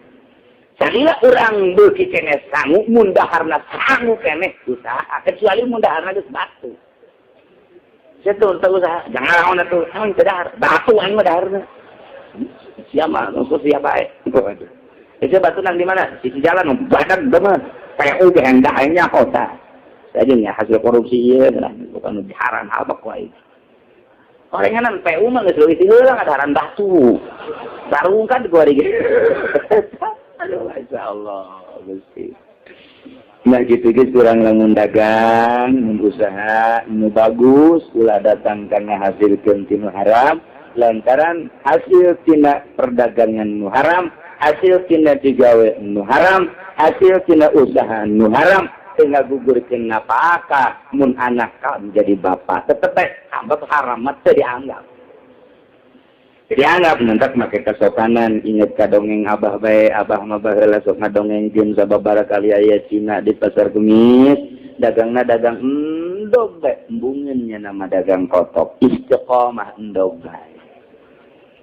Salila urang beuki keneh sangu, mun daharna sangu keneh usaha, kecuali mun daharna geus batu. Saya tuh teu usaha, jangan naon atuh, naon teu dahar, batu aing mah daharna. Siapa, maksud siapa bae. Waduh. Itu batu nang di mana? Sisi jalan, badan mah. PU ge hendak aing kota. Saya nya hasil korupsi ieu bukan haram apa ku aing. Orenganan PU mah geus leuwih ti heula ngadaharan batu. Sarung kan gua ge. Aduh, masya Allah, Gusti. Nah gitu gitu kurang lamun dagang, mun usaha nu bagus, ulah datang karena hasilkeun tinu haram, lantaran hasil tina perdagangan nu haram, hasil tina digawe nu haram, hasil tina usaha nu haram, teu ngagugurkeun napakah mun anak ka menjadi bapak, tetep bae anggap haram mah teu dianggap. Dianggap mentak make kesopanan, inget ka dongeng abah bae, abah mah baheula sok ngadongengkeun sababaraha kali aya Cina di pasar Kemis, dagangna dagang endog bae, embungeun nya nama dagang kotok, istiqomah endog bae.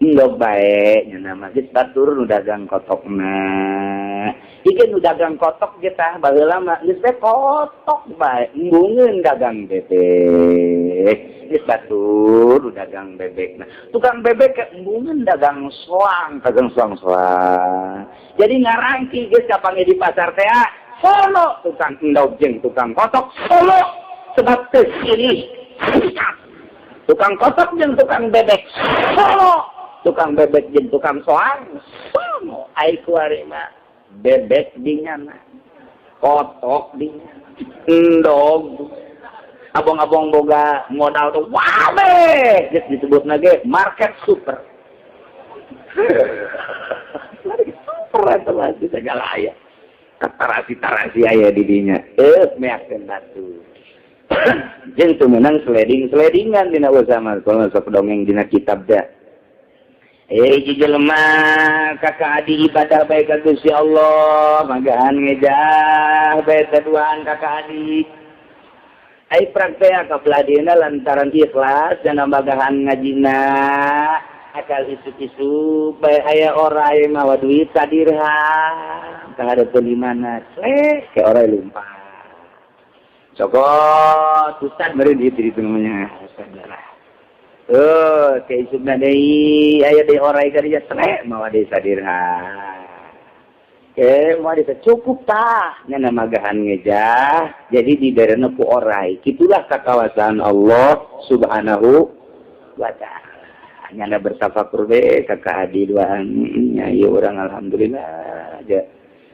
Endog bae nya nama geus batur nu dagang kotokna. Ieu nu dagang kotok ge tah baheula mah geus bae kotok bae, embungeun dagang bebek. Geus batur nu dagang bebek. Nah, tukang bebek ke embungeun dagang soang, dagang soang-soang. Jadi ngarangki geus kapanggih di pasar teh solo tukang endog jeung tukang kotok solo sebab teu silih. Tukang kotok jeung tukang bebek solo, tukang bebek jeung tukang soang solo. Ai kuari mah bebek dinyana, kotok dinyana, endog. Abong-abong boga modal tuh wabe geus disebutna ge market super. Market super eta mah segala aya. Tarasi-tarasi aya di dinya. Eh meakeun batu. Jeung teu meunang seleding-seledingan dina usaha mah kalau sok dongeng dina kitab da. Eh jelema kakak adi ibadah bae ka Gusti Allah, magahan ngejah bae teh duaan kakak adi. Ai praktek ka beladina lantaran ikhlas dan magahan ngajina akal isuk-isuk bae aya orai mawa duit sadirham kahareupeun di mana clek ke orai lumpat. Cokot ustad meureun dieu itu namanya ustad lah. Oh, ke isukna deui aya deui orai ka dieu clek mawa deui sadirham. Mau desa cukup tah nya magahan ngejah jadi di daerahna ku orai. Kitulah kakawasan Allah Subhanahu wa taala. Nyana bertafakur be kakak adi duaan nya ieu urang alhamdulillah aja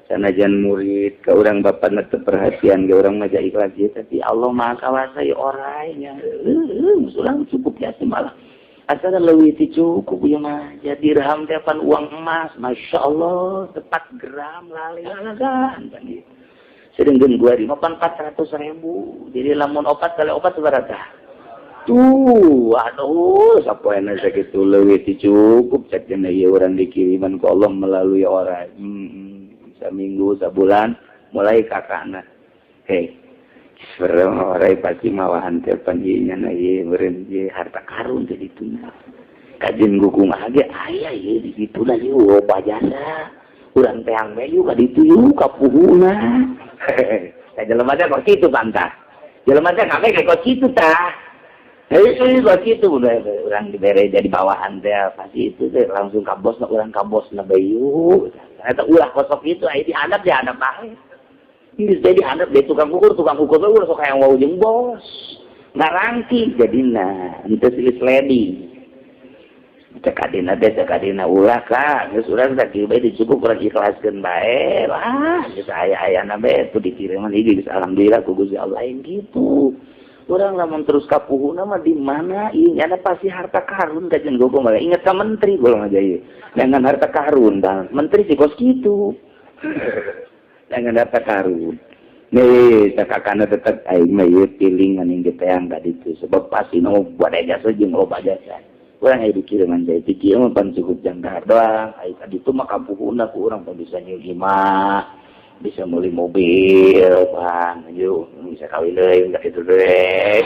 sanajan murid ka urang bapana teu perhatian ge urang mah ikhlas ieu tapi Allah Maha Kawasa ieu orai nya urang cukup ya malah asal leuwih ti cukup ieu mah jadi dirham teh pan uang emas masya Allah tepat gram lali-lalagan pan ieu sedengkeun gua di mah pan 400.000 jadi lamun opat kali opat sabaraha tuh aduh sapoena sakitu leuwih ti cukup cek cenah ieu urang dikiriman ku Allah melalui orang saminggu sabulan mulai kakakna hei orai pasti mawahan teh pan ieu nya ieu meureun ieu harta karun teh dituna kajen kumaha ge aya ieu di ditu lah ieu loba jasa urang teang we yuk ka ditu yuk ka puhuna. Tah jelema teh kok kitu pantah jelema teh kabeh kok kitu tah heueuh kok kitu urang dibere jadi bawahan teh pasti itu teh langsung ka bos urang ka bos na bae yuk eta ulah kosok itu aya dihadap dihadap bae. Geus jadi hadap deh tukang ukur teh ulah sok hayang wau jeung bos. Ngarangki jadina, henteu silih sliding. Cek adina teh cek adina ulah ka, geus urang sakieu bae dicukup urang ikhlaskeun bae lah, geus aya-ayana bae tuh dikiriman ieu geus alhamdulillah ku Gusti Allah lain kitu. Urang lamun terus kapuhuna mah di mana ieu nyana pasti harta karun kajen gogo malah inget ka menteri golong aja ieu. Dengan harta karun bang, menteri sih kos kitu. Dengan harta karun. Nih, kakakna tetep aing mah ieu pilingan yang diteang ka ditu sebab pasti nu buat jasa jeung loba jasa. Urang aya dikiriman teh ti kieu mah pan cukup jangkar doang. Ai ka ditu mah kapuhuna ku urang pan bisa nyieun imah, bisa meuli mobil, pan yuk bisa kawin deui enggak itu deui.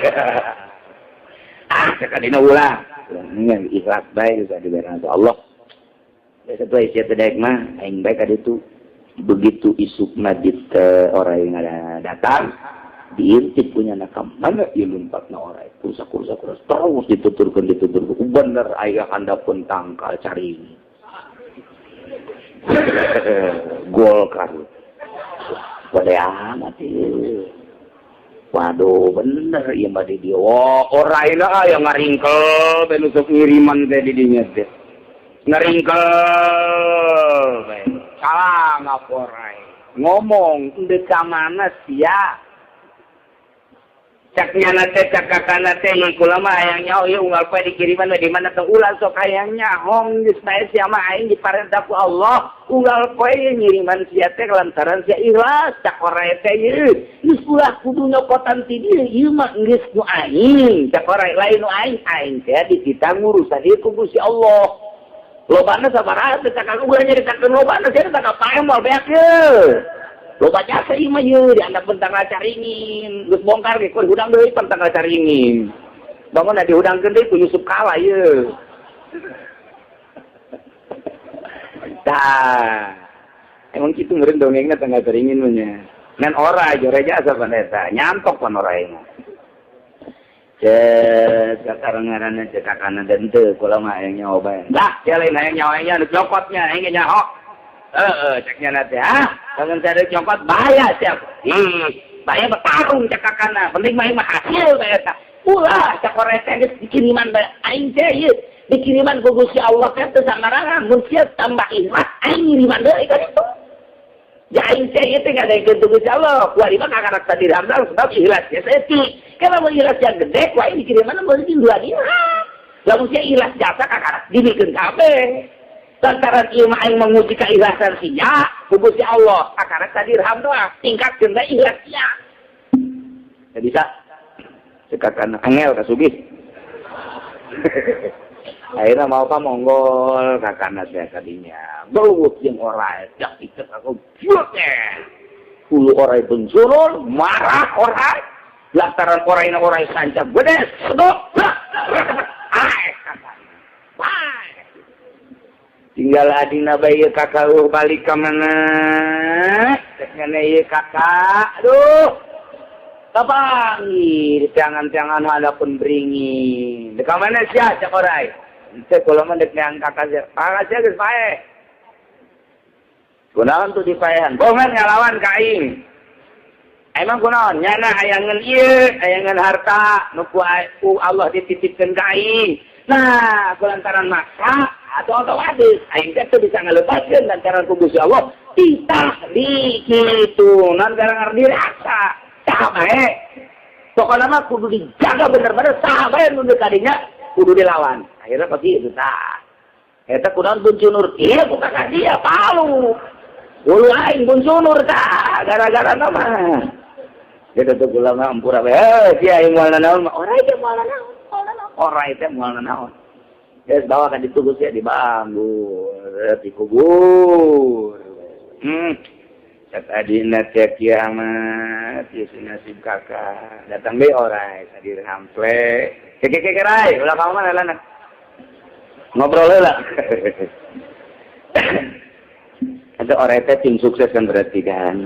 Ah, sakadina ulah. Urang ikhlas bae geus dibere Allah. Biasa tuh sia teh daek mah aing bae ka ditu. Begitu isukna di orang yang ada datang Diintip punya ka mana ieu lumpatna orai. Kursa kursa kursa terus dituturkeun dituturkeun bener aya handapeun tangkal cari. Golkar. Gede amat ieu. Waduh bener ieu mah di dieu. Wah, oraina aya ngaringkel bae nu sok ngiriman teh di dinya teh. Ngaringkel bae. Salah ngaporai. Ngomong deuk ka mana sia? Cak nyana teh cak kakana teh ieu kula mah hayang nyaho ieu unggal poe dikiriman di mana teh ulah sok hayang nyaho geus bae sia mah aing diparentah ku Allah unggal poe ngiriman sia teh lantaran sia ikhlas cak orai teh ieu geus ulah kudu nyokotan ti dieu ieu mah geus nu aing cak orai lain nu aing aing teh dititah ngurusan ieu ku Gusti Allah lobana sabaraha teh cak aku ulah nyaritakeun lobana sia teh kapae moal beak ye. Loba jasa ieu mah ieu diandapeun tanggal caringin geus bongkar ge ku hudang deui pan tanggal caringin bangun da dihudangkeun deui ku Yusuf Kala ieu tah emang kitu meureun dongengna tanggal caringin mah nya ngan ora jore jasa pan eta nyantok pan ora ieu cek kakara ngaranna cek kakana dan teu kula mah hayang nyaho bae dah sia lain hayang nyaho nya nu cokotnya aing ge nyaho heeh ceknya nanti ah jangan cari cokot bahaya siap bahaya bertarung cek kakana penting mah mah hasil bae eta ulah cek orai teh geus dikiriman bae aing teh ieu dikiriman ku Gusti Allah teh teu samarangan mun sia tambah ikhlas aing ngiriman deui ka ditu ya aing teh ieu teh ngadaekeun ku Gusti Allah ku ari mah kakarak tadi ramdang sebab ikhlas nya saeutik kalau mun ikhlas yang gede ku aing dikiriman meuli 2 dirham lamun sia ikhlas jasa kakarak dibikeun kabeh lantaran ieu mah aing menguji keikhlasan sia ku Gusti Allah akara sadirham doang tingkatkeun bae ikhlas sia teu bisa cekakan angel ka sugih akhirna mau ka monggol kakana teh kadinya gelut jeung orai jak iket aku teh hulu orai bensurul marah orai lantaran oraina orai sanca gede sedok ah tinggal adina bae kakak balik ka mana cek ngene ieu kakak aduh kapangi di tiangan-tiangan hadapun beringin dek ka mana sia cek orai teh kula mah dek neang kakak sia kakak sia geus paeh kunaon tuh dipaehan bohongan ngalawan ka aing emang kunaon nyana hayangeun ieu hayangeun harta nu ku Allah dititipkeun ka aing nah kulantaran maksa atau otomatis aing teh teu bisa ngalepaskeun lantaran ku Gusti Allah titah di kitu non garang dirasa saha bae pokona mah kudu dijaga bener-bener saha bae nu kadinya kudu dilawan akhirnya pasti itu tah eta kunaon buncunur ieu ku kakak dia palu dulu aing buncunur tah gara-gara mah eta teh ulama ampura bae sia aing moal nanaon mah orai teh moal nanaon orai teh moal nanaon geus bawa ka ditu sia dibanggur dikubur cek adina teh kiamat ieu nasib kakak datang deui orai sadirham ple keke keke rai ulah ka mana lana ngobrol heula ada orai teh tim sukses kan berarti kan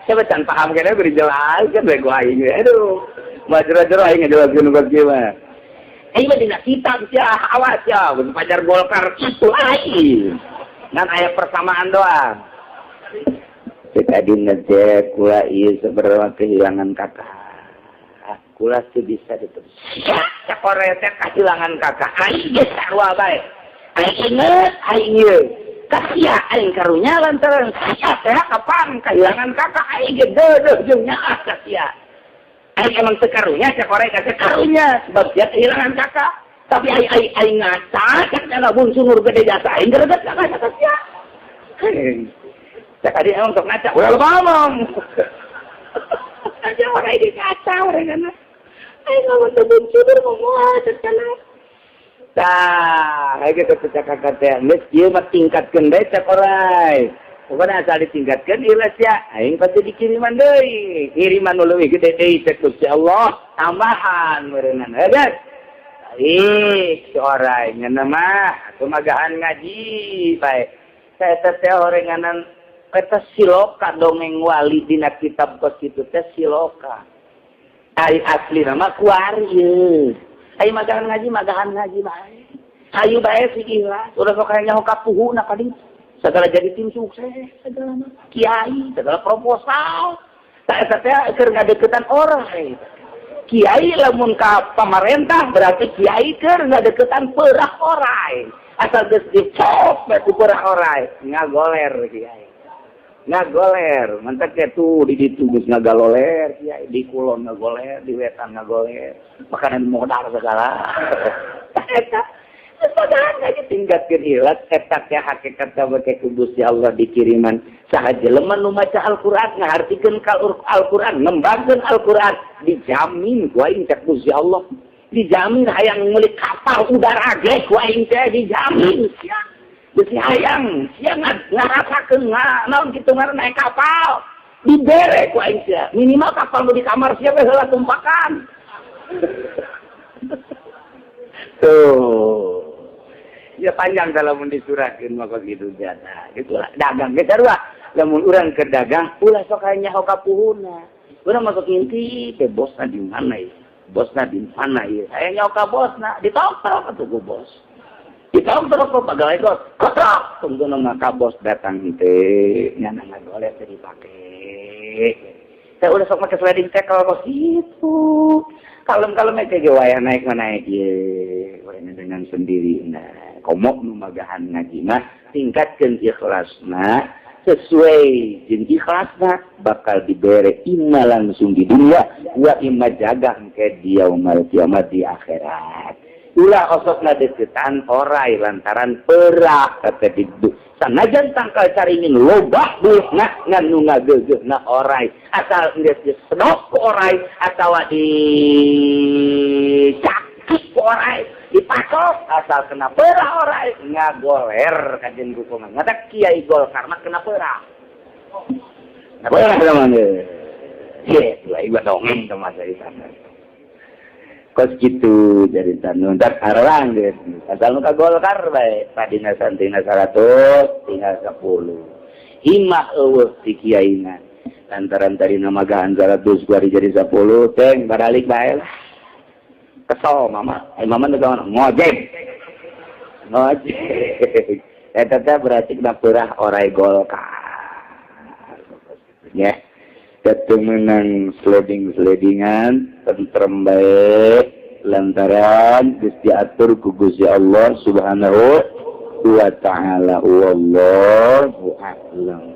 coba can paham kene beri jelas kan bae ku aing aduh majero-jero aing ngajelaskeun nu kieu mah aing mah dina kitab sia awas ya pajar Golkar itu aing ngan aya persamaan doang cek adina teh kula ieu sebenarnya kehilangan kakak kula teu bisa diterus cek orai teh kehilangan kakak aing geus sarua bae aing inget aing ieu kasia aing karunya lantaran sia teh kapan kehilangan kakak aing ge deudeuh jeung nyaah ka sia aing emang teu karunya cek orai teh karunya sebab sia kehilangan kakak tapi aing aing aing ngaca cek nyana bunsunur gede jasa aing greget ka ka sia cek adi emang sok ngaca ulah ngomong aja orai ge ngaca orai kana aing ngomong teu bunsunur ngomong cek kana tah aing ge teu cek kakak teh geus ieu mah tingkatkeun deui cek orai pokona asal ditingkatkeun ikhlas ya aing pasti dikiriman deui kiriman nu leuwih gede deui cek Gusti Allah tambahan meureunana heuh baik si orai ngeunah mah atuh magahan ngaji bae saya teh orenganan Eta siloka dongeng wali dina kitab kos kitu teh siloka. Ari asli nama kuari ye. Ayo magahan ngaji bae. Hayu bae sing ikhlas, ulah sok aya nyaho kapuhuna ka ditu. Segala jadi tim sukses, segala mah kiai, segala proposal. Tah eta teh keur ngadeukeutan orang. Kiai lamun ka pamarentah berarti kiai keur ngadeukeutan peurah orai. Asal geus dicop ku peurah orai, ngagoler kiai. Ngagoler, mantak tuh di ditu geus ngagaloler kiai, di kulon ngagoler, di wetan ngagoler, makanan modal segala. Eta padahal aja tingkatkeun ikhlas eta teh hakikat make ku Gusti Allah dikiriman saha jelema nu maca Al-Qur'an ngahartikeun ka Al-Qur'an ngembangkeun Al-Qur'an dijamin ku aing cek Gusti Allah dijamin hayang meuli kapal udara ge ku aing teh dijamin sia geus hayang sia ngarasakeun naon kitu ngaranna naik kapal dibere ku aing sia minimal kapal nu di kamar sia we heula tumpakan. Tuh ya panjang kalau mun disurahkeun mah kos kitu biasa gitu lah dagang ge sarua lamun urang keur dagang ulah sok aya nyaho ka puhuna urang masuk ngintip teh bosna di mana ieu bosna di mana ieu aya nyaho ka bosna ditoktrok atuh ku bos ditoktrok ku pegawai kos kotrok tunggu mah ka bos datang teh nyana ngagoleh teh dipake teh ulah sok make sliding tackle kos kitu kalem-kalem aja ge wayah naik mah naik ye urang dengan sendiri. Nah komok nu magahan ngaji mah tingkatkeun ikhlasna sesuai jeung ikhlasna bakal dibere imma langsung di dunia wa imma jaga engke di yaumul kiamat di akhirat. Ulah osokna deketan orai lantaran peurah kata didu sanajan tangkal caringin lobah duitna ngan nu ngageugeuhna orai asal geus disedok ku orai atawa dicakik ku orai dipasok asal kena peurah orai ngagoler kajen hukuman ngatak kiai Golkar mah kena peurah kena peurah zaman ge ye lah ieu dongeng teh masa di sana kos kitu jadi tanu tak arang geus asal nu ka Golkar bae padina santrina 100 tinggal 10 himah eueuh ti kiaina lantaran tadina magahan 100 kuari jadi 10 teng baralik bae lah kesel mama ai mama teh ngojek ngojek eta teh berarti kena peurah orai Golkar ya. Teteu menang sliding-slidingan tentrem bae lantaran geus diatur ku Gusti Allah Subhanahu wa taala. Wallahu a'lam.